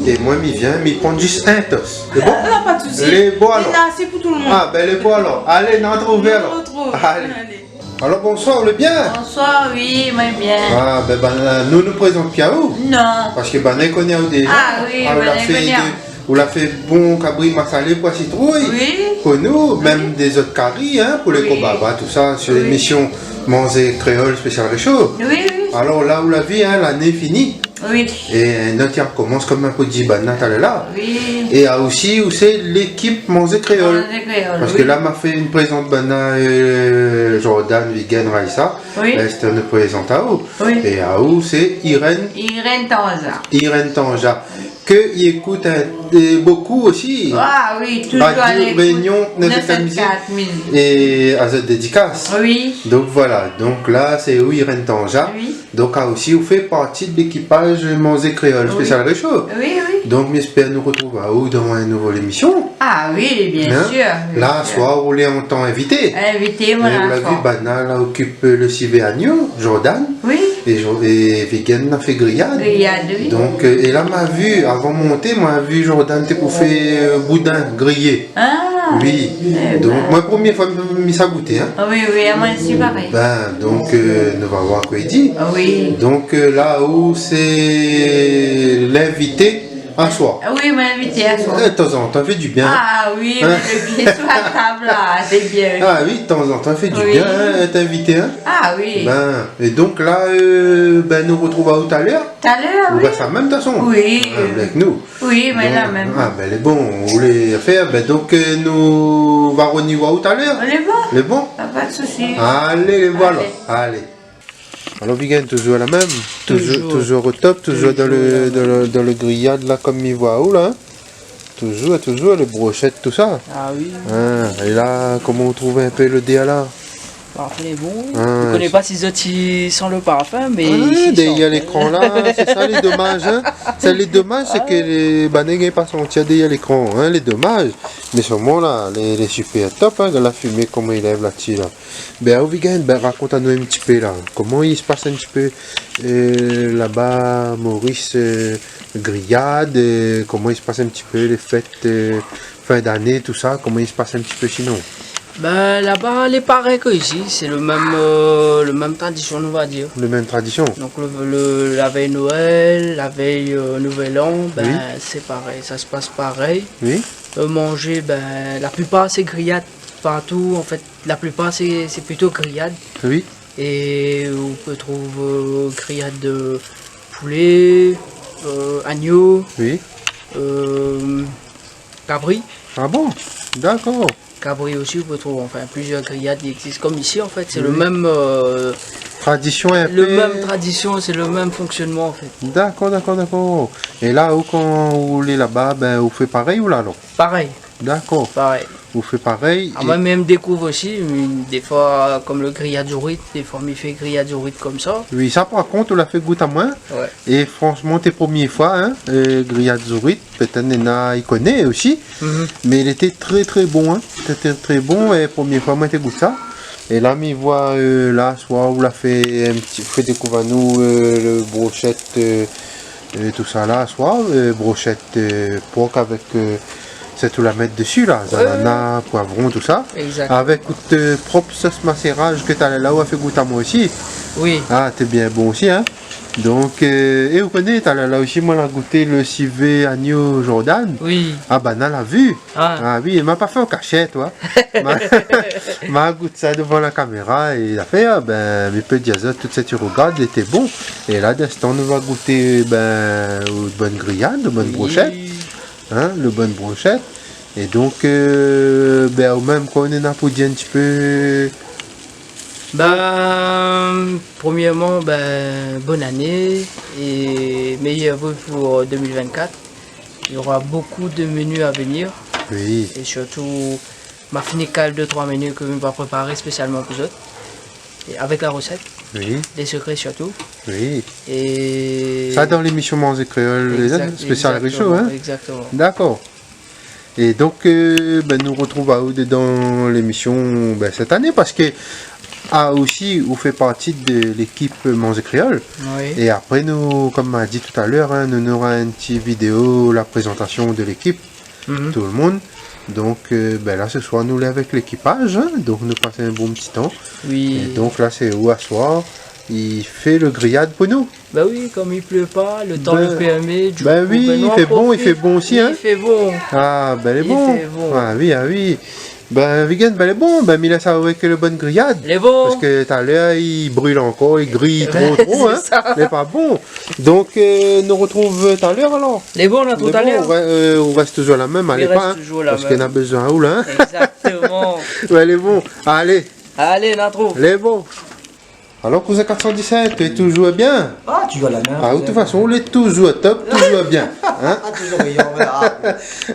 É moin, mi vien, mi pran zis in tos. Lé bon ? Ah, na pa de sousi. Lé bon, alor. Néna asé pou tout le moun. Ah ben, lé bon, alor. Alé, nou artrouv alor. Nou artrouv. Alé. Alé. Alor, bonswar, ou lé bien ? Bonswar, oui, moin bien. Ah, ben, ben, euh, nou, nou prézant pi aou. Non. Parske banna i koné aou déza. Ah oui, banna i koné aou. Ah, ou la fé dé, ou la fé bon kabri masalé, poi sitrouy. Oui. Pou nou, mèm dé zot kari, hein, pou lé kobaba, tousa, sur lémisyon Manzé Kréol spésial résho. Oui, oui. Alor la, ou la vi, hein, lané fini. Oui. É in not i rokomans, kom ma pou di banna talèr la. Oui. É, ah, osi, ou sé lékip Manzé Kréol. Manzé Kréol, oui. Parske la, ma fé in prézant banna, euh, Jordan, Vigan, Raïssa. Oui. Esther nou prézant aou. Oui. É aou, sé Irène. Irène Tanja. Irène Tanja. Ke i ékout, euh, bokou osi. Ah oui, touzour Radio Réunion neuf sept quatre Musique. Neuf sept quatre Musique. É Azot Dédikas. Oui. Donk voilà. Donk la, sé ou, Irène Tanja. Oui. Donk, ah, osi, ou fé parti de lékipaz Manzé Kréol spésial résho. Oui, oui. Donk, mi éspèr nou retrouv aou dan in nouvo lémisyon. Ah oui, bien sûr, bien sûr. La, aswar, ou lé an tan invité. Invité, mon aswar. É ou la vi, banna la okip le sivé agno, Jordan. Oui. É Jo-, é Vigen la fé griyad. Griyad, oui. Donk, euh, é la, ma vi, avan monté, ma vi Jordan té pou fé, euh, boudin griyé. Ah, oui. Eh ben. Donk, moin, promié foi, mi sa gouté, hein. Ah oui, oui, amoin osi parèy. Ben, donk, euh, nou va voir kosa i di. Ah oui. Donk, euh, la ou sé l'invité aswar. Ah oui, moin invité aswar. Eh, tanzantan i fé di bien. Ah oui, hein, mèt le pié su la tab la, sé bien. Ah oui, tanzantan i fé di bien, hein, èt invité, hein. Ah oui. Ben, é donk la, euh, ben, nou retrouv aou talèr. Talèr, oui. Ou rès la mèm, de tout fason. Oui. Ah, avèk nou. Oui, mé la mèm. Donk, ah, ben, lé bon, ou lé afèr, ben, donk, euh, nou va revnir voir ou talèr. Lé bon. Lé bon ? Pa, pa de sousi. Alé, lé bon alor. Alé. Alé. Alor, Vigen, toujour la mèm. Toujour. Toujour, toujour o top, toujour dan le, toujour la mèm, dan le, dan le griyad la, konm mi voi aou la, hein. Toujour, toujour, lé broshèt, tousa. Ah oui. Hein, é la, koman ou trouv in pé lodèr la ? Ba, anfin, lé bon, oui. Ah, mi koné pa si zot i san le parfin, mé isi i san. Ah, dèrièr lékran la, sé sa lé domaz, hein. Sé lé domaz, sé ke lé, banna i gingn pa santi dèrièr lékran, hein, lé domaz. Mé solman la, lé, lé super top, hein, gard la fimé koman i lèv la dsi la. Ben, ou, Vigen, ben, rakont anou in ti pé la. Koman i spas in ti pé, euh, laba, Moris, euh, griyad, euh, koman i spas in ti pé lé fèt, euh, fin d'ané, tousa, koman i spas in ti pé sinon ? Ben, laba, lé parèy ke isi, sé le mèm, euh, le mèm tradisyon, nou va dir. Le mèm tradisyon. Donk, le, le, la vèy Noèl, la vèy, euh, Nouvel An, ben, oui, sé parèy, sa i spas parèy. Oui. Euh, manzé, ben, la plipar sé griyad partou, an fèt, la plipar sé, sé plito griyad. Oui. É ou pé trouv, euh, griyad de poulé, euh, agno, oui, euh, kabri. Ah bon ? Dakor. Kabri osi, ou pé trouv, anfin, plizièr griyad i égzis. Konm isi, an fèt, sé le mèm, euh, tradisyon, le mèm tradisyon, sé le mèm fonksyonman, an fèt. Dakor, dakor, dakor. É la, ou, kan ou lé laba, ben, ou fé parèy, ou la, alor ? Parèy. Dakor. Parèy. Ou fé parèy. Ah, é moin mèm, mi dékouv osi, mé défoi, konm le griyad zourit, défoi, mi fé griyad zourit konmsa. Oui, sa, par kont, ou la fé gout amoin. Ouais. É franshman, té promié foi, hein, euh, griyad zourit. Pétèt néna i koné osi, mé lété trè, trè bon, hein. Lété trè, trè bon, é promié foi moin té gout sa. É la, mi voi, euh, la, aswar, ou la fé in ti, fé dékouv anou, euh, le broshèt, euh, euh, tousa la, aswar, euh, broshèt, euh, por avèk, euh, sé tout la mèt dsi la, zanana, poivron, tousa. Exact. Avèk out, euh, prop sos maséraz ke talèr la ou la fé gout amoin osi. Oui. Ah, té bien bon osi, hein. Donk, euh, é ou koné, talèr la osi, moin la gouté le sivé agno Jordan. Oui. Ah, banna la vi. Ah. Ah oui, ma pa fé an kashèt, wa. Ma, ma gout sa dovan la kaméra é la fé, ah, ben, mi pé dir azot, tout sak i rogard, lété bon. É la, d'instan, nou va gouté, ben, out bann griyad, out bann broshèt. Oui. Hein, le bann broshèt. É donk, euh, ben, ou mèm, kosa ou néna pou dir in ti pé ? Ben, promièrman, ben, bonne année et meilleurs vœux pour deux mille vingt-quatre. Il y aura beaucoup de menus à venir. Oui. Et surtout, ma fini kal dé troi menu ke mi va préparé spésialman pou zot. É avèk la resèt. Oui. Lé sekré sirtou. Oui. É sa dan lémisyon Manzé Kréol, spésial résho, hein ? Exactement, exactement. Dakor. É donk, euh, ben, nou retrouv aou dan lémisyon, ben, sèt ané, parske, ah, osi, ou fé parti de lékip Manzé Kréol. Oui. É apré, nou, konm ma di talèr, hein, nou, nou nora in ti vidéo, la prézantasyon de lékip, tout le moun. Donk, euh, ben, la, se soir, nou lé avèk lékipaz, hein, donk nou pas in bon ti tan. Oui. É donk la, sé ou aswar, i fé le griyad pou nou. Ben oui, konm i plé pa, le tan le pèrmé, du kou, ben non, i fé bon, i fé bon osi, hein. I fé bon. Ah, ben, lé bon. I fé bon. Ah oui, ah oui. Ben, Vigen, ben, lé bon. Ben, mi lès aou avèk le bann griyad. Lé bon. Parske talèr, i bril ankor, i griy tro, tro, hein. Sé sa. Lé pa bon. Donk, euh, nou retrouv talèr, alor. Lé bon, nou retrouv talèr. Lé bon, ou rès, euh, ou rès toujour la mèm, alé pa, hein, parske na bezoin aou la, hein. Exactement. Ouais, lé bon. Alé. Alé, nou retrouv. Lé bon. Alor, kouzin kat san disèt, lé toujour bien ? Ah, toujour la mèm, kouzin. Ah, de tout fason, lé toujour top, toujour bien. Hein ? Ah, toujour brillant.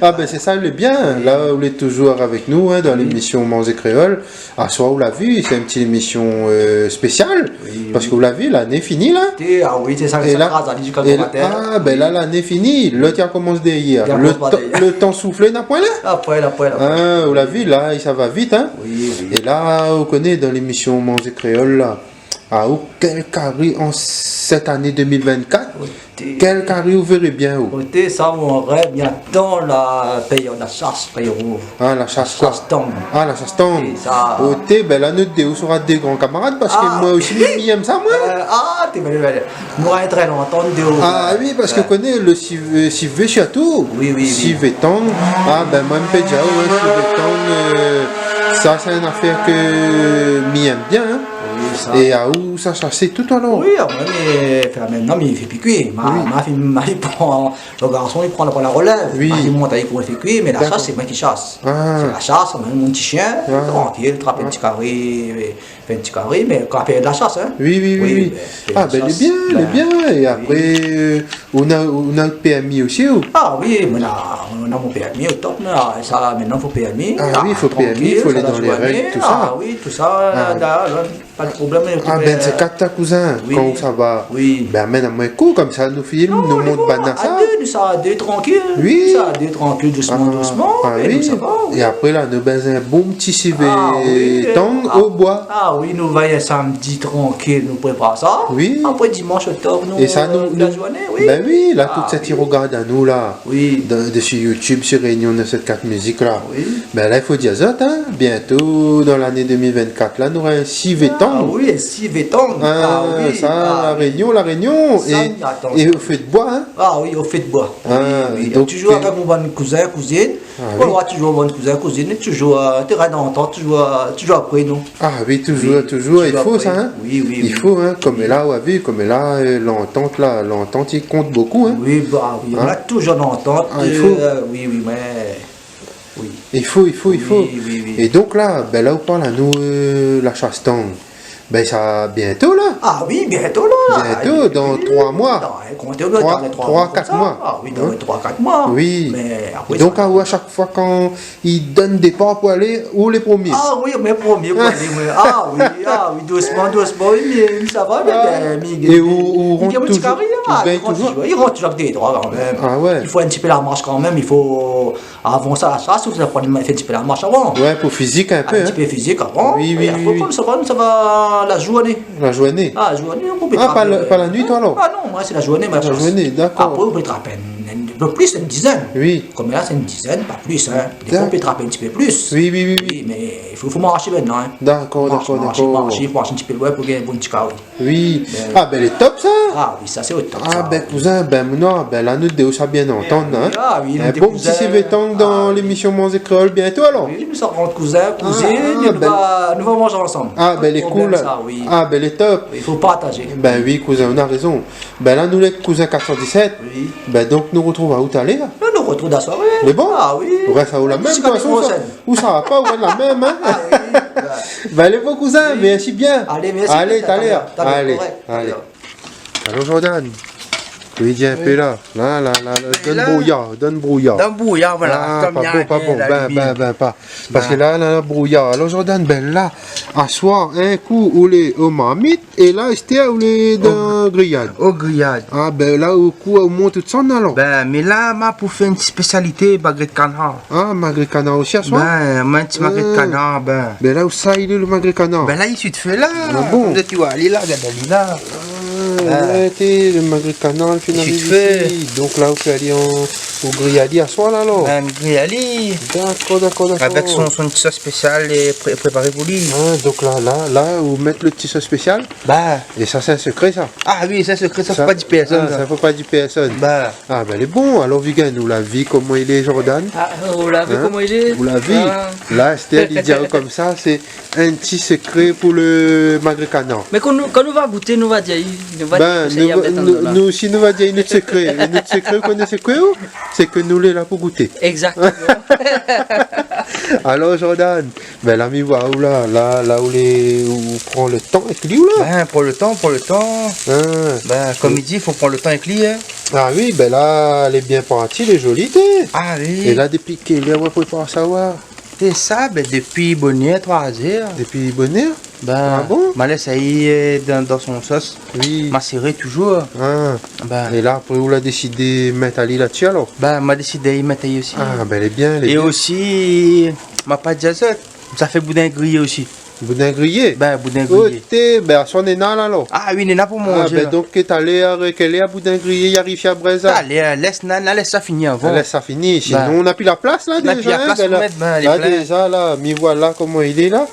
Ah, ben, sé sa lé bien. La, ou lé toujour avèk nou, hein, dan lémisyon Manzé Kréol. Aswar, ou la vi, sé in ti lémisyon, euh, spésial. Oui, oui. Parske ou la vi, lané fini, la. Té, ah oui, sé sa, é sa la, kraz, alé ziska é la, le matin. Ah, ben la, lané fini. Lot i komans dèryèr. Le tan, le tan souflé, na poin, la. Ah, poin, la, poin, la. Ah, ou la vi, la, sa i sava vit, hein. Oui, oui. É la, ou koné, dan lémisyon Manzé Kréol, la, ah, ou, kèl kari an sèt ané deux mille vingt-quatre, kèl kari ou véré bien, ou ? Oté, sa, mon rèv, mi atann la périod la shas, frérot. Ah, la shas koi ? La shas tang. Ah, la shas tang. Sé sa. Oté, ben la, nou dé, ou sra dé gran kamarad, parske moin osi, mi, mi èm sa, moin. Euh, ah, té bèl, bèl. Nou la trèn lontan, nou dé. Ah oui, parske, euh, koné, le sivé, euh, sivé sirtou. Oui, oui, oui. Sivé tang. Ah, ben, moin, mi pé dir, ouais, sivé tang, euh, sa, sé in afèr ke mi èm bien, hein. Oui, sa. É aou, sa, sa, sé tout alor ? Oui, ah, moin, mi fé, mintnan, mi fé pi kui. Ma, ma fi, ma fi pran, le garson, li pran la, pran la relèv. Oui. Ma fi mont avèk moin fé kui, mé la shas, sé moin ki shas. Ah. Sé la shas, moin, mon ti shien, trankil, trap in ti kari, fé in ti kari, mé kan fé la shas, hein. Oui, oui, oui, oui. Ah, ben, lé bien, lé bien. É apré, euh, ou na, ou na pèrmi osi, ou ? Ah oui, moin na, moin na mon pèrmi, au top, la. Sa, mintnan, fo pèrmi. Ah oui, fo pèrmi, trankil, fo alé dan lé règ, tout sa. Ah oui, tout sa, la, la, pa de problèm. Ah, ben, sé kat, kouzin, kan ou sava, ben, amenn amoin in kou, konmsa, nou film, nou mont bann sa. Non, lé bon, a dé, nou sa a dé, trankil. Oui. Nou sa a dé, trankil, dousman, dousman, é nou sava, oui. É apré, la, nou bézoin in bon ti sivé tang o boi. Ah oui, nou va in samdi trankil, nou prépar sa. Oui. Apré dimansh, au top, nou, é sa, nou, euh, la zourné, oui. Ben oui, la, tout sat i rogard anou, la. Oui. De, de sur YouTube, sur Réunion neuf sept quatre Musique, la. Oui. Ben la, i fo dir azot, hein, bientôt, dan lané deux mille vingt-quatre, la, nou nora in sivé tang. Ah oui, in sivé tang. Ah, ah oui, sa, ah, La Rénion, oui. La Rénion, sa, é, mi atann é sa. Au fé de boi, hein. Ah oui, au fé de boi. Ah, oui, oui. Donk, toujour avèk mon bann kouzin, kouzine. Ah oui. Ou voi toujour bann kouzin, kouzine, toujour, euh, tèrin dantant, toujour, euh, toujour apré, non ? Ah oui, toujour, toujour, i fo sa, hein. Oui, oui, oui. I fo, hein, konm la, ou la vi, konm la, euh, lantant, la, lantant i kont bokou, hein. Oui, bah oui, nou na toujour lantant, euh, oui, oui, mé, oui. I fo, i fo, i fo. Oui, oui, oui. É donk la, ben la, ou parl anou, euh, la shas tang. Ben sa, bientôt, la. Ah oui, bientôt, la. Bientôt, dan troi moi. Troi, kat moi. Ah oui, dan troi, kat moi. Oui. Mé apré, donk, sa, a, ou, a shak foi kan i donn dépar pou alé, ou lé promié ? Ah oui, moin promié pou alé, moin. Ah oui, ah oui, dousman, dousman, oui, mé sa va, mé, euh, mi gingn, mi gingn mon ti kari, hein. É ou, ou rant toujour, ou gingn toujour ? I rant toujour avèk dé troi kan mèm. Ah ouais. I fo in ti pé la marsh kan mèm, i fo, avan sa, sa, si ou sa pran, fé in ti pé la marsh avan. Ouais, pou fizik in pé, hein. In ti pé fizik avan. Oui, oui, oui. É apré, konmsa, konmsa, la zourné. La zourné. Ah, zourné, ou pé trap, pa la, euh, pa la nuit, alor ? Ah non, moin sé la zourné, moin. La zourné, dakor. Apré, ou pé trap in, in pé plis, in dizèn. Oui. Konm la, sé in dizèn, pa plis, hein. Défoi, ou pé trap in ti pé plis. Oui, oui, oui, oui. Oui, mé i fo, fo marshé mintnan, hein. Dakor, dakor, dakor. Marsh, marsh, marsh, fo marsh in ti pé loin pou gingn in bon ti kari. Oui. Ben. Ah, ben, lé top, sa. Ah oui, sa, sé o top, sa. Ah, ben, kouzin, ben, non, ben, la, nou dé, ou sa bien antann, hein. Ah oui, nou dé kouzin. In bon ti sivé tang dan lémisyon Manzé Kréol bientôt, alor. Oui, nou sa rant kouzin, kouzine, é nou va, nou va manzé ansanm. Ah, ben, lé cool, la. Pa de problèm, sa, oui. Ah, ben, lé top. I fo partazé. Ben oui, kouzin, ou na rézon. Ben, la, nou lé kouzin kat san disèt. Oui. Ben, donk, nou artrouv aou talèr. Nou artrouv dan la soiré. Mé bon, ah oui. Ou rès aou la mèm, ziska la semèn proshèn. Ou sa va pa, ou rès la mèm, hein ? Ah oui, oui. Ben, lé bon, kouzin, mèrsi bien. Alé, mèrsi. Alé, talèr. Talèr, talèr. Alé, alé. Alor, Jordan, ou di in pé la. La, la, la, la, dan brouyar, dan brouyar. Dan brouyar, voilà. Ah, pa bon, pa bon. Ben, ben, ben, pa. Parske la, la, la, brouyar. Alor, Jordan, ben la, aswar, in kou, ou lé o marmit, é la, astèr, ou lé dan griyad. O griyad. Ah, ben la, ou kou, ou mont tout sa, alor. Ben, mé la, ma pou fé in ti spésialité, magré kanar. Ah, magré kanar osi aswar ? Ben, moin, in ti magré kanar, ben. Ben la, ousa i lé lo magré kanar ? Ben la, i sui d'fé la. Ah bon ? Konm zot i voi, li la, gard ali la. Ah, ouais, té, lo magré kanar, li fine ariv isi. Donk la, ou fé ali an, ou griy ali aswar la, alor ? Ben, griy ali. Dakor, dakor, dakor. Avèk son, son ti sos spésial é pré-, préparé pou li. Ah, donk la, la, la, ou mèt lo ti sos spésial ? Ba. É sa, sé in sekré, sa ? Ah oui, sé in sekré, sa, fo pa di pèrsone, sa. Sa, fo pa di pèrsone. Ba. Ah, ben, lé bon. Alor, Vigan, ou la vi koman i lé, Jordan ? Ah, ou la vi koman i lé ? Hein ? Ou la vi. Ah. La, astèr, li di aou konmsa, sé in ti sekré pou lo magré kanar. Mé kan nou, kan nou va gouté, nou va di, nou va di, ben, nou, nou, nou osi, nou va di nout sekré. É nout sekré, ou koné sekré, ou ? Sé ke nou lé la pou gouté. Exactement. Alor, Jordan, bin la mi voi aou la, la, la ou lé, ou pran le tan èk li ou la ? Bin, pran le tan, pran le tan. Hin. Bin, konm i di, fo pran le tan èk li, hin. Ah oui, bin la lé bien parti, lé zoli, té. Ah oui. É la, dopi kèl èr ou la prépar sa, wa ? Té sa, bin, dopi bonèr, troi zèr. Dopi bonèr ? Ah bon ? Bin, ma lès ali, eu, dan, dan son sos. Oui. Ma séré touzour. Ah. Bin. É la, apré, ou la désid mèt ali la dsi, alor ? Bin, ma désid mèt ali osi. Ah, bin, lé bien, lé bien. É osi, ma pa di azot, sa fé boudin griyé osi. Boudin griyé ? Bin, boudin griyé. Oté, bin, aswar néna la, alor. Ah oui, néna pou manzé, bin, la. Donk, talèr, kèl èr boudin griyé i ariv si la brèz la ? Talèr, lès, na, na lès sa fini avan. Lès sa fini, sinon na pi la plas la, déza, hin, la, déza, la, mi voi la koman i lé la.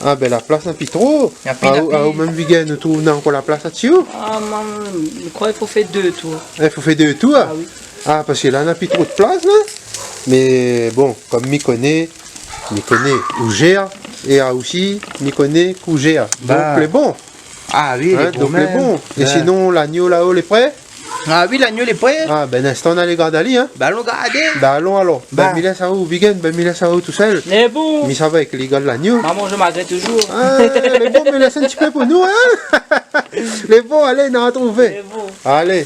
Ah, bin, la plas na pi tro. Na pi, na pi. Ah, ou, ah, ou mèm, Vigen, ou trouv na ankor la plas la dsi ou ? Ah, man, mi kroi i fo fé dé tour. I fo fé dé tour, hin ? Ah oui. Ah, parske la, na pi tro de plas la. Mé bon, konm mi koné, mi koné ou zèr, é aou osi, mi koné k'ou zèr. Donk, lé bon. Ah oui, lé bon. Hin, donk, lé bon. É sinon, lagno la-o, lé pré ? Ah oui, lagno lé pré. Ah, bin, in instan, nou alé gard ali, hin. Bin, alon gardé. Bin, alon, alor. Bin, mi lès aou, Vigen, bin, mi lès aou tousèl. Lé bon. Mi sava èk lé gars lagno. Ma manz magré touzour. Ah, lé bon, mé lès in ti pé pou nou, hin. Lé bon, alé, nou artrouv. Lé bon. Alé.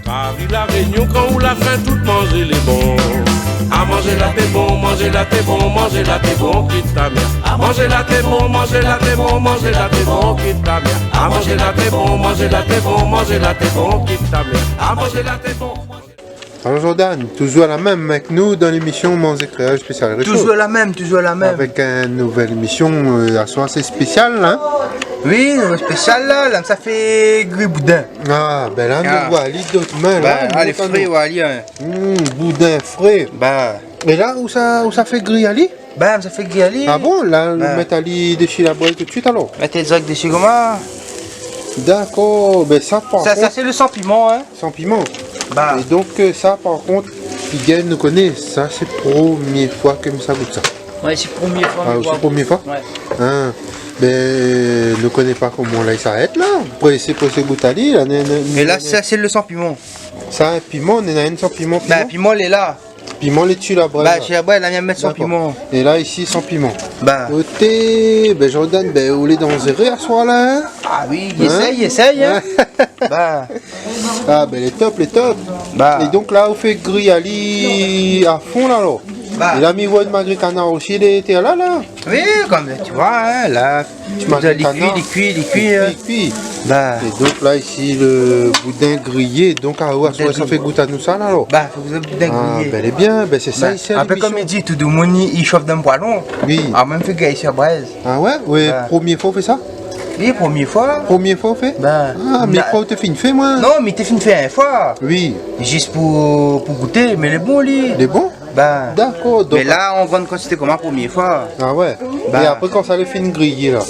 Paris, La Réunion, kan ou la fin, tout manzé lé bon. Ah, manzé la té bon, manzé la té bon, manzé la té bon, kit ta mèr. Ah, manzé la té bon, manzé la té bon, manzé la té bon, kit ta mèr. Ah, manzé la té bon, manzé la té bon, manzé la té bon, kit ta mèr. Ah, manzé la té bon. Alor, Jordan, touzour la mèm èk nou dan lémisyon Manzé Kréol spésial réchaud. Touzour la mèm, touzour la mèm. Avèk in nouvèl émisyon, eu, aswar, sé spésial, hin ? Oui, spésial la, la, sa fé gri boudin. Ah, bin la, nou voi ali dan out min la, bin, nou, lé fré, nou. Hm, boudin fré. Bin. É la, ou sa, ou sa fé gri ali ? Bin, sa fé gri ali. Ah bon ? La, nou mèt ali dési la brèz tout suit, alor ? Mèt dirèk dési, koman ? Dakor, bin sa, par kont, sa, sé le san piman, hin. San piman. Bin. É donk, eu, sa, par kont, Vigen, nou koné, sa, sé promié foi ke mi sa gout sa. Ouais, sé promié foi. Ah, sé promié foi ? Ouais. Hin. Bin, nou koné pa koman la i sa èt la. Présé, présé gout ali la, né, né, né. É la, sa, sé le san piman. Sa, piman, néna inn san piman, piman ? Bin, piman lé la. Piman lé dsi la brèz la. Bin, dsi la brèz la, mi mèt san piman. Dakor. É la, isi, san piman. Bin. Oté, bin, Jordan, bin, ou lé danzéré aswar la, hin ? Ah oui, i éséy, i éséy, hin. Bin. Ah, bin, lé top, lé top. Bin. É donk la, ou fé gri ali a fon la, alor. Bin. É la, mi voi in magré kanar osi, lé, té la, la. Oui, konm ou voi, hin, la. Ti magré kanar. Li kui, li kui, li kui, hin. Li kui, li kui. Bin. É donk la, isi, le boudin griyé. Donk, ah ouais, sa fé gout anou sa la, alor. Bin, fo gout boudin griyé. Ah, bèl é bien, bin, sé sa, isi, apré, lémisyon. Konm i di, tout domoun i, i shof dan poêlon. Oui. Ah, mèm fé gayé si la brèz. Ah ouais ? Ouais, promié foi ou fé sa ? Oui, promié foi. Promié foi ou fé ? Bin. Ah, mé na- foi ou té fine fé, moin. Non, mi té fine fé in foi. Oui. Zis pou, pou gouté, mé lé bon, li. Lé bon ? Bin, dakor, donk mé la, an grann kantité, konm la promié foi. Ah ouais. Bin. É apré, kan sa lé fine griyé la,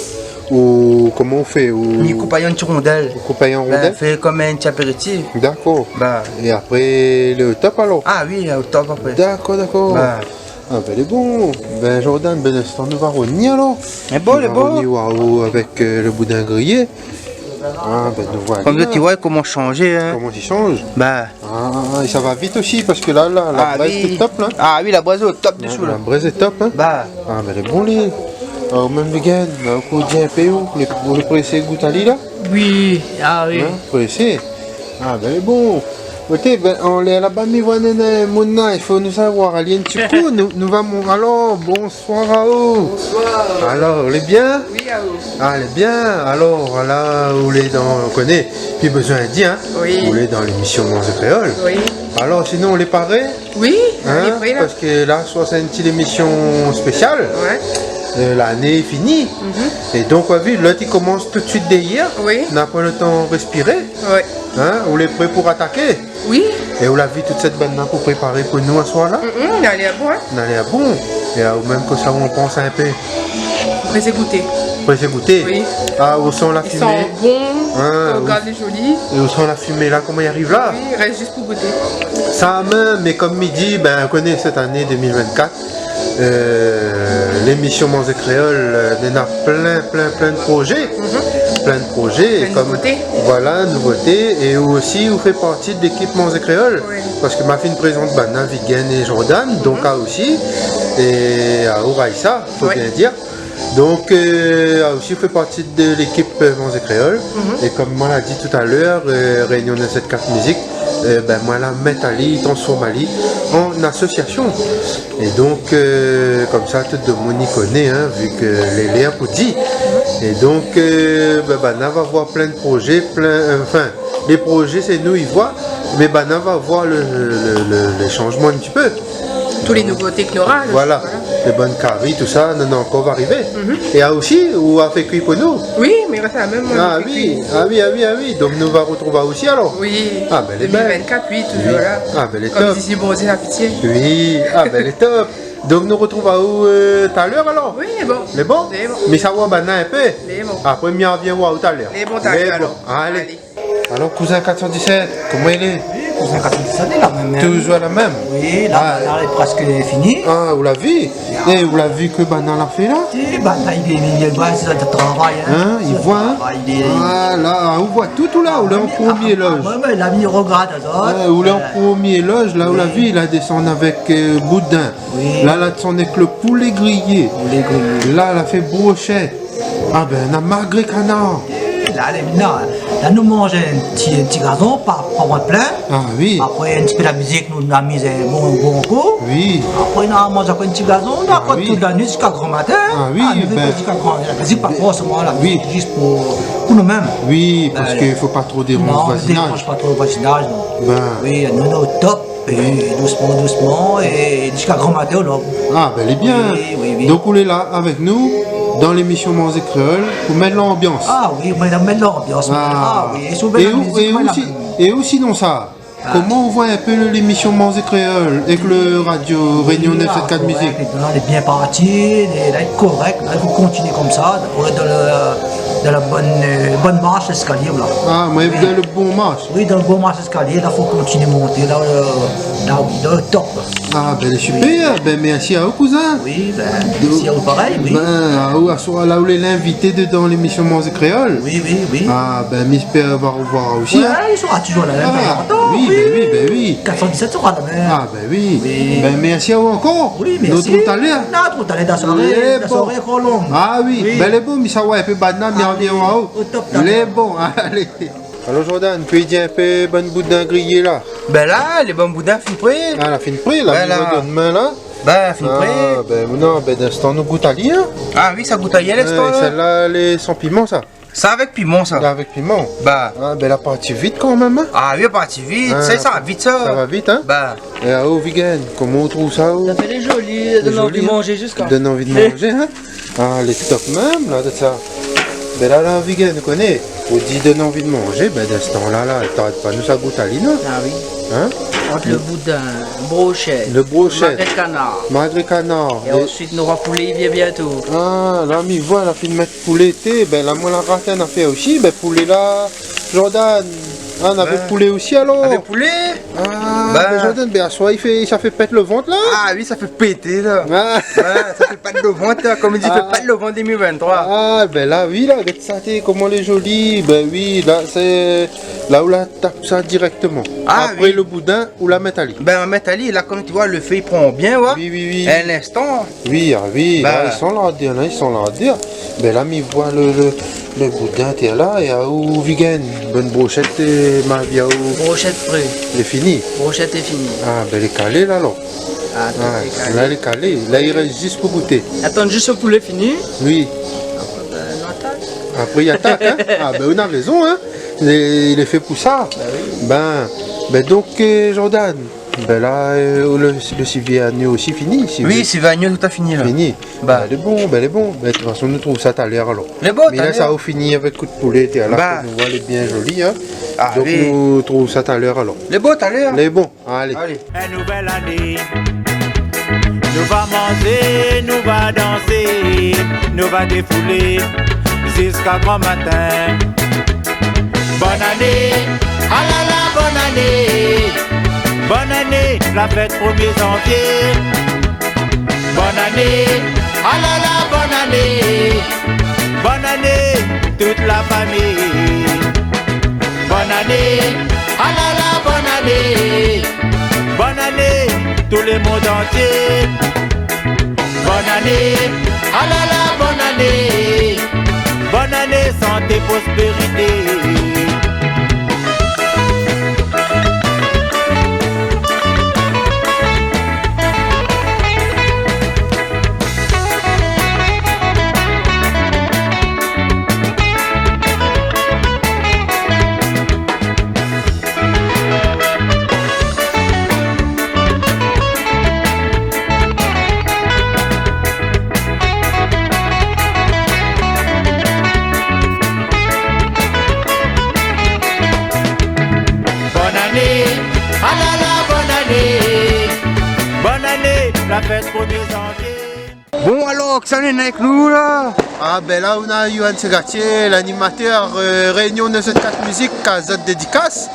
ou koman ou fé, ou... Mi koup ali an ti rondèl. Ou koup ali an rondèl ? Bin, fé konm in ti apéritif. Dakor. Bin. É apré, lé o top alor ? Ah oui, o top apré. Dakor, dakor. Bin. Ah bin, lé bon. Bin, Jordan, bin, in instan, nou va rovnir alor. Lé bon, lé bon. Nou va rovnir, waouh, avèk, eu, le boudin griyé. Ah, bin, nou voi ali la. Konm zot i voi, koman i sanz, hin. Koman i sanz. Bin. Ah, é sa va vit osi, parske la, la, la brèz lé top, la. Ah oui, la brèz lé o top désou, la. La brèz lé top, hin. Bin. Ah, mé lé bon, li. Ah, ou mèm, Vigen, bin, ou koné in pé, ou lé, ou lé présé gout ali, la ? Oui, ah oui. Hin, présé. Ah, bin, lé bon. Oté, bin, anlèr laba, mi voi néna moun la, i fo nou sava ali in ti kou, nou, nou va mon-, alor, bon, Bonsoir aou. Bonsoir. Alor, lé bien ? Oui, aou ? Ah, lé bien. Alor, la, ou lé dan, ou koné, pi bezoin di, hin ? Oui. Ou lé dan lémisyon Manzé Kréol. Oui. Alor, sinon, ou lé paré ? Oui, lé paré, la. Parske la, aswar sé in ti lémisyon spésial. Ouais. Eu, lané lé fini. Mhm. É donk, ou la vi, lot i komans tout suit dèryèr. Oui. Na pa le tan respiré. Ouais. Hin, ou lé pré pou ataké ? Oui. É ou la vi tout sèt bann-la pou préparé pou nou aswar-la ? Mm, mm, na lèr bon, hin ? Na lèr bon. É aou mèm, kosa ou an pans in pé ? Présé gouté. Présé gouté ? Oui. Ah, ou san la fimé ? I san bon, hin, ou gard, lé zoli. É ou san la fimé la, koman i ariv la ? Oui, i rès zis pou gouté. Sa mèm, mé konm mi di, bin, ou koné, sèt ané deux mille vingt-quatre, eu, lémisyon Manzé Kréol, eu, néna plin, plin, plin de projé. Mhm. plin de projé, é kom, nouvoté. Voilà, nouvoté, é ou osi, ou fé parti de lékip Manzé Kréol, oui, parske ma fine prézant banna Vigen é Jordan, donk, mhm, a osi, é a ou Raïssa, fo, oui, bien dir. Donk, euh, a osi fé parti de lékip, euh, Manzé Kréol. Mhm. É kom moin la di talèr, euh, Réunion neuf sept quatre Musique, euh, ben, moin la mèt ali, transform ali an asosiasion. É donk, euh, komsa, tout domoun i koné, hein, vu ke lé lèr pou di. É donk, euh, ben, banna va voir plin de projé, plin, euh, anfin, lé projé, sé nou i voi, mé banna va voir le, le, le, le shanjman in ti pé. Tout lé nouvoté ke nora, le, voilà, lé bann kari, tousa, néna ankor va arivé. Mhm. É a osi, ou la fé kui pou nou. Oui, mé sa mèm, moin, ah oui, kui. Ah oui, ah oui, ah oui. Donk nou va retrouv aou osi alor. Oui. Ah, ben, lé bèl. Deux mille vingt-quatre, oui, toujours la. Ah, ben, lé top. Kom di, si Bondié la pitié. Oui, ah, ben, lé top. Donk nou retrouv aou, euh, talèr alor. Oui, lé bon. Lé bon ? Lé bon. Mi sa oir banna in pé. Lé bon. Apré mi arvien oir aou talèr. Lé bon, talèr alor. Lé bon. Alé. Alé. Alor, kouzin quatre cent dix-sept, koman i lé ? Oui, kouzin quatre cent dix-sept, lé la mèm. Toujours la mèm ? Oui, la, ah, la lé prèsk fini. Ah, ou la vi ? Ya. É ou la vi ke banna la fé la ? Si, banna, i lé, i lé, i lé, sé sa, travay, hein. Hein, i voi, hein ? Travay, i lé. Ah, la, ou voi tout, ou la, ou lé an promié loj. Ah, oui, ah, oui, la mi rogard sa. Ouais, ou lé an promié loj, la, ou la vi, la désann avèk, euh, boudin. Oui. La, la désann avèk le poulé griyé. Poulé griyé. La, la fé broshèt. Ah ben, na magré kanar. La, lé, la, la nou manz in ti, in ti gazon, pa, pa vant plin. Ah oui. Apré, in ti pé la mizik, nou, nou amiz, bon, bon kou. Oui. Apré, nou manz ankor in ti gazon, nou, ah, ankor oui, tout la nuit ziska gran matin. Ah oui, nou, ben, ziska gran matin. La mizik, pa forséman, la mizik, oui, zis pou, pou nou mèm. Oui, parske fo pa tro déranj le voizinaz. Non, déranj pa tro le voizinaz, non. Ben. Oui, nou, nou, top. É dousman, dousman, é ziska gran matin, alor. Ah, ben, lé bien. Oui, oui, oui. Donk, ou lé la avèk nou dan lémision Manzé Kréol pou mèt lanbians. Ah oui, moin la mèt lanbians. Ah. Ah oui, é si ou vé la mizik, é ou, moin la osi, mèm. É ou sinon sa, ah, koman ou voi in pé le, lémision Manzé Kréol avèk le radio Réunion neuf sept quatre Musique ? Oui, ah, korèk, la, lé bien parti, lé, la, lé korèk, la, i fo kontinié komsa, dan le, dan la bone, euh, bone marsh léskalié, la. Ah, moin, oui, dan le bon marsh. Oui, dan le bon marsh léskalié, la, fo kontinié monté, la, euh, la, oui, le top. Ah, ben, lé super, oui, ben, mèrsi aou, kouzin. Oui, ben, mèrsi aou parèy, oui. Ben, aou, aswar la, ou lé linvité dedan lémision Manzé Kréol. Oui, oui, oui. Ah, ben, mi èspèr va revoir aou osi, hein. Ouais, i sera toujours la mèm, ah, lontan, oui, oui, ben oui, ben oui. Quatre cent dix-sept sera la mèm. Ah, ben oui. Oui. Ben, mèrsi aou ankor. Oui, mèrsi. Nou retrouv talèr. Non, retrouv talèr dan la soiré, la soiré ankor long. Ah oui, ben, lé bon, mi sa oir in pé banna, mi arvien oir aou. Lé bon, alé. Alor, Jordan, pi di in pé bann boudin griyé la. Ben la, lé bann boudin fine pré. Ah, la fine pré, la, mi voi dan min la. Ben, fine pré. Ah, ben non, ben, dan instan nou gout ali, hein. Ah oui, sa gout ali, dan instan, ouais, la. Sèl-la, lé san piman, sa. Sa avèk piman, sa. Sa avèk piman. Ba. Ah, ben, la parti vit kanmèm, hein. Ah oui, la parti vit. Ah, sa, sa va vit, sa. Sa va vit, hein. Ba. É aou, Vigen, koman ou trouv sa, ou ? Sa fé lé zoli, i donn anvi manzé ziska. I donn anvi de manzé, hein ? Ah, lé top mèm, la, de sa. Ben la, la, Vigen, ou koné, ou di i donn anvi de manzé, ben, dan instan la, la, tard pa, nou sa gout ali, non ? Ah oui. Hein ? Ant le boudin, broshèt, le broshèt, magré kanar. Magré kanar. É ansuit, nora poulé, i vien bientôt. Ah, la, mi voi, la fine mèt poulé, té, ben, la, moin la rat in afèr osi, ben, poulé la, Jordan, ah, navé poulé osi, alor ? Navé poulé ? Ah, ben, Jordan, ben, aswar, i fé, sa fé pèt le vant, la ? Ah oui, sa fé pété, la. Ah. Ouais, sa fé pèt le vant, la, kom i di, fé pèt le vant deux mille vingt-trois. Ah, ben la, oui, la, gèt sa, té, koman lé zoli. Ben oui, la, sé la ou la tap sa dirèkteman. Ah, oui. Apré le boudin, ou la mèt ali. Ben, ou mèt ali, la, kom ou voi, le fé i pran bien, ouais. Oui, oui, oui. In instan. Oui, ah oui, la, i san la dèr, la, i san la dèr. Ben la, mi voi le, le, le boudin atèr la, é aou, Vigen, bann broshèt, euh, ma vi aou. Broshèt pré. Lé fini. Broshèt lé fini. Ah, ben, lé kalé, la, alor. Ah, tout lé kalé. La, lé kalé. La, i rès zis pou gouté. Atann zis le poulé fini. Oui. Apré, ben, nou atak. Apré, i atak, hein. Ah, ben, ou na rézon, hein. Lé, lé fé pou sa. Ben oui. Ben, ben, donk, euh, Jordan, ben la, euh, le, le sivé agno osi fini, sivé. Oui, sivé agno tout la fini, la. Fini. Ba. Ben, lé bon, ben, lé bon. Ben, de tout fason, nou trouv sa talèr, alor. Lé bon, talèr. Mé la, sa ou fini avèk kout poulé, té, la, ba, nou voi, lé bien zoli, hein. Ah, oui. Donk, nou trouv sa talèr, alor. Lé bon, talèr. Lé bon, alé. Alé. In nouvèl ané, nou va manzé, nou va dansé, nou va défoulé ziska gran matin. Bone ané, alala, bone ané. Bone ané, la fèt promié zanvié. Bone ané, alala, bone ané. Bone ané, tout la Ané. Bone ané, alala, bone ané. Bone ané, tout le monde entier. Bone ané, alala, bone ané. Bone ané, santé, prospérité. Bone ané, alala, bone ané. Bone ané, la fèt promié zanvié. Bon, alor, kisa néna avèk nou la ? Ah, ben la, nou na Yohan Segatier, l'animateur, euh, Réunion neuf sept quatre Musique, azot dédikas.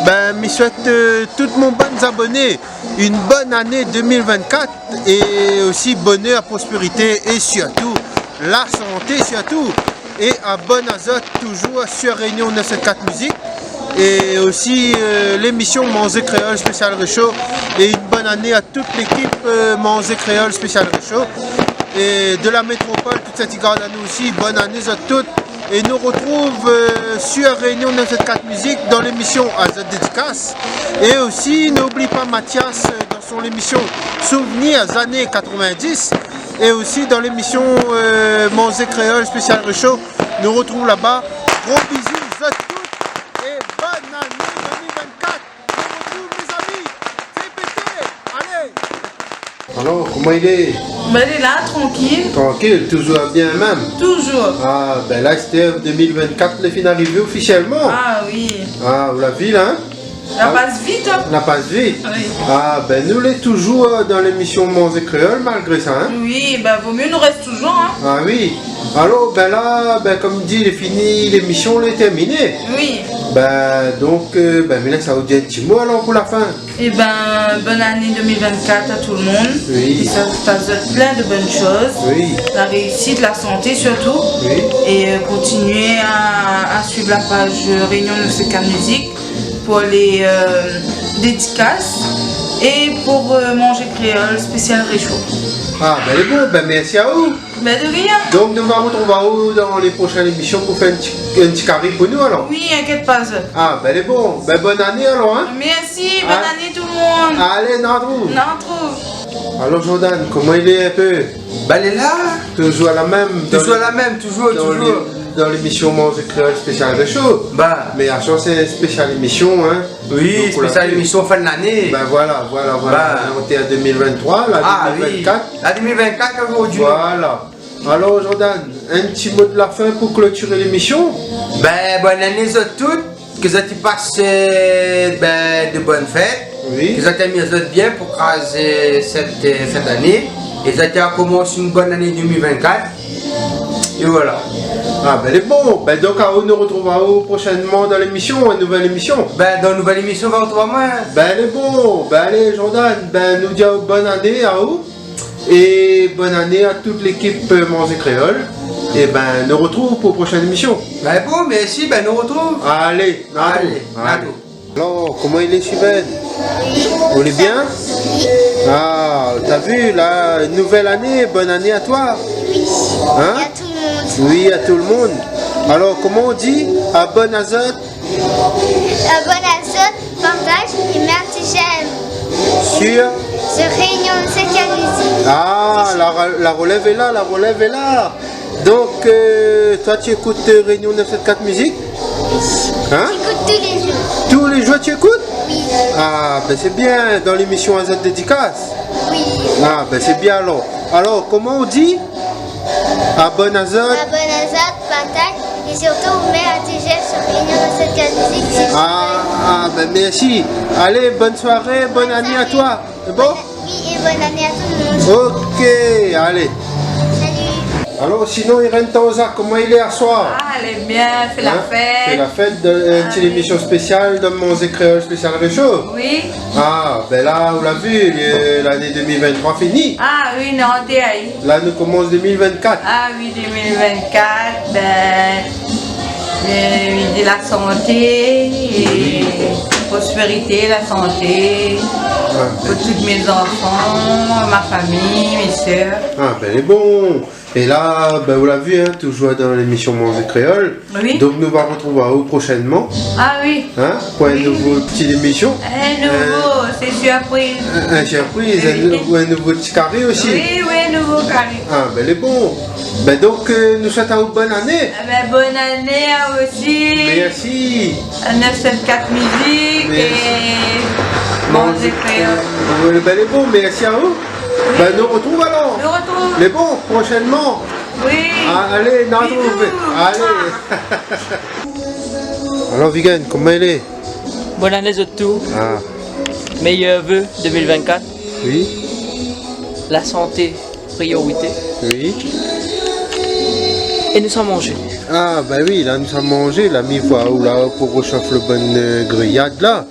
Ben, mi souèt, euh, tout mon bann zaboné une bonne année deux mille vingt-quatre é osi bonèr, prospérité é sirtou la santé sirtou. É abone azot toujour sur Réunion neuf sept quatre Musique é osi, euh, l'émission Manzé Kréol spésial Réchaud. É une bonne année à toute l'équipe, euh, Manzé Kréol spésial Réchaud. É de la métropole, tout sat i gard anou osi, bone ané zot tout. É nou rotrouv, euh, sur Réunion neuf sept quatre Musique dan l'émission Azot Dédikas. É osi, n'oubli pa Mathias, euh, dan son émission Souvenirs années quatre-vingt-dix. É osi dan l'émission, euh, Manzé Kréol spésial Réchaud. Nou rotrouv laba. Gro bizou zot tout. É bone ané deux mille vingt-quatre. Nou rotrouv, mézami. Fé pété. Alé. Alor, koman i lé ? Ben, lé la, trankil. Trankil, toujour bien mèm ? Toujour. Ah, ben la, astèr deux mille vingt-quatre, lé fine arivé ofisièlman. Ah oui. Ah, ou la vi la, hein ? La pas vit, hein ? La pas vit. Oui. Ah, ben nou lé toujour, euh, dan l'émission Manzé Kréol, malgré sa, hein ? Oui, ben, vo mié nou rès toujour, hein. Ah oui. Alor, ben la, ben, konm di, lé fini, l'émission lé tèrminé. Oui. Ben, donk, euh, ben, mi lès aou di in ti mo alor pou la fin. Eh ben, bonne année deux mille vingt-quatre à tout le monde. Oui. É sa, sa souhaite plein de bonnes choses. Oui. La réussite, la santé surtout. Oui. Et, euh, continuer à, à suivre la page, euh, Réunion neuf sept quatre Musique pour les, euh, dédicaces et pour, euh, Manzé Kréol spésial Réchaud. Ah, ben, lé bon, ben, mèrsi aou. Ben, de rien. Donk, nou va rotrouv aou dan lé proshèn émision pou fé in ti, in ti kari pou nou, alor. Oui, inkièt pa, zot. Ah, ben, lé bon. Ben, bone ané, alor, hein. Mèrsi, bone ané tout le monde. Ah. Alé, nou artrouv. Nou artrouv. Alor, Jordan, koman i lé in pé ? Ben, lé la. Toujour la mèm, dan, toujour la mèm, toujour, dan toujour. Lé-, dan l'émission Manzé Kréol spésial Réchaud. Ben. Mé aswar, sé in spésial émision, hein. Oui, donk, ou la fé spésial émision fin de l'année. Ben voilà, voilà, voilà. Ben. On était en deux mille vingt-trois, la, ah oui, deux mille vingt-quatre. La deux mille vingt-quatre, zordi. Voilà. Alor, Jordan, in ti mo de la fin pou klotiré l'émision ? Ben, bone ané zot tout, ke zot i pas, euh, ben, de bone fèt, oui, ke zot i amiz azot bien pou kraz, euh, sèt, euh, fin d'ané, é zot i akomans in bone ané deux mille vingt-quatre, é voilà. Ah, ben, lé bon. Ben, donk, aou, nou rotrouv aou proshènman dan l'émision, in nouvèl émision. Ben, dan in nouvèl émision, va rotrouv amoin. Ben, lé bon. Ben, alé, Jordan, ben, nou di aou bone ané aou. É bone ané à toute l'équipe, euh, Manzé Kréol. É ben, nou rotrouv pou proshèn émision. Ben bon, mèrsi, ben nou rotrouv. Alé, nou artrouv. Alé, nou artrouv. Alor, koman i lé, Steven ? Ou lé bien ? Ah, ou la vi, la, nouvèl ané, bone ané à toi. Oui. Hein ? Et à tout le monde. Oui, à tout le monde. Alor, koman ou di ? Abone azot. Abone azot, partaj é mèt in ti j'aime. Sur ? Sur Réunion neuf sept quatre Musique. Ah, la, la relève est là, la relève est là. Donc, euh, toi, tu écoutes, euh, Réunion neuf sept quatre Musique ? Hein ? J'écoute tous les jours. Tous les jours, tu écoutes ? Oui. Ah, ben c'est bien, dans l'émission Azot Dédicace. Oui. Ah, ben c'est bien alors. Alors, comment on dit ? Abone azot. Abone azot, partaj, é sirtou mèt in ti j'aime sur Réunion neuf sept quatre Musique, si tu veux. Ah, ah, ben merci. Allez, bonne soirée, bonne année à toi. C'est bon ? Oui, et bonne année à tout le monde. Ok, allez. Salut. Alors, sinon, Irène Tanza, comment il est à soir ? Ah, lé bien, fé la fèt. Hein ? Fé la fèt, de, euh, une petite émission spéciale de Manzé Kréol spécial Réchaud. Ah oui. Ah, ben là, ou la vi, euh, l'année deux mille vingt-trois fini. Ah oui, non, té ayi. La nou komans deux mille vingt-quatre. Ah oui, deux mille vingt-quatre, ben, Euh, mi di la santé é prospérité, la santé pou tout mé zanfan, ma fami, mé sèr. Ah, bin, lé bon. É la, bin, ou la vi, in, toujour dan lémisyon Manzé Kréol. Oui. Donk, nou va artrouv aou proshènman. Ah oui. In, pou in nouvo ti émisyon. In nouvo, euh, sé surpriz. In, in surpriz, in nou-, in nouvo ti kari osi. Oui, oui, in nouvo kari. Ah, bin, lé bon. Bin, donk, euh, nou souèt aou bone ané. Ah bin, bone ané aou osi. Mèrsi. Neuf sept quatre Musique é Manzé Kréol. Oui, bin, lé bon, mèrsi aou. Oui. Bin, nou artrouv alor. Nou artrouv. Lé bon, proshènman. Oui. Ah, alé, nou artrouv. Bisous. Alé. Alor, Vigen, koman i lé ? Bone ané zot tout. Ah. Méyèr vé deux mille vingt-quatre. Oui. La santé, priorité. Oui. É nou sa manzé. Ah, bin oui, la, nou sa manzé. La, mi voi ou la pou réshof lo bone, euh, griyad, la.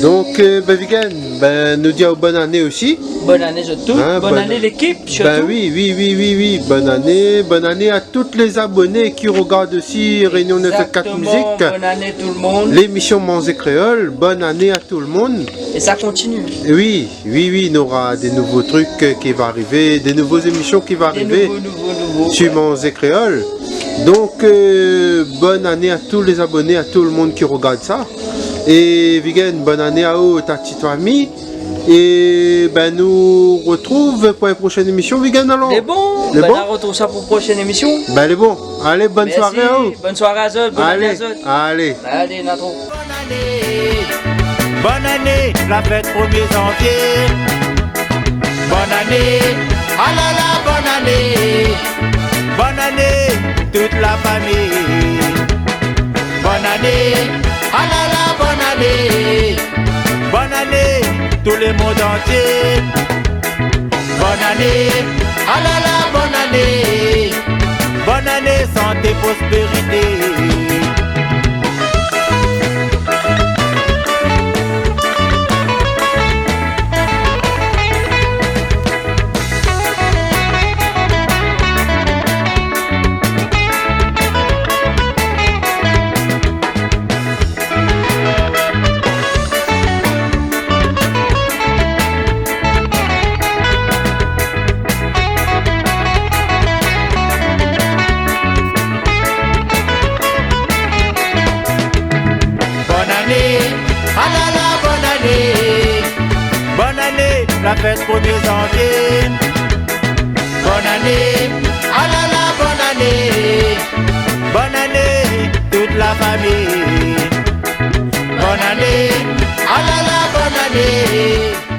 Donk, euh, bin, Vigen, bin, nou di aou bone ané osi. Bone ané zot tout. In, bone ané lékip, sirtou. Bin oui, oui, oui, oui, oui. Bone ané, bone ané a tout lé zaboné ki rogard osi Réunion neuf sept quatre Musique. Exactement, bone ané tout lo moun. Lémisyon Manzé Kréol, bone ané a tout lo moun. É sa i kontinié. É oui, oui, oui, nora dé nouvo trik, euh, ki va arivé, dé nouvo émisyon ki va arivé. Dé nouvo, nouvo, nouvo, ouais. Sur Manzé Kréol. Donk, euh, bone ané a tout lé zaboné, a tout lo moun ki rogard sa. É Vigen, bone ané aou, ta ti fami. É bin, nou artrouv pou in proshèn émisyon, Vigen, alor. Lé bon. Lé bon ? Bin, nou artrouv sa pou proshèn émisyon. Bin, lé bon. Alé, bone soiré aou. Mèrsi. Bone soiré a zot, bone ané a zot. Alé. Alé. Alé, nou artrouv. Bone ané, bone ané, la fèt promié zanvié. Bone ané, ah la la, bone ané. Bone ané, tout la fami. Bone ané, ah la la, bone ané. Bone ané, tout lo mond antié. Bone ané, ah la la, bone ané. Bone ané, santé, prospérité. Bone ané, ah la la, bone ané. Bone ané, la fèt promié zanvié. Bone ané, ah la la, bone ané. Bone ané, tout la fami. Bone ané, ah la la, bone ané.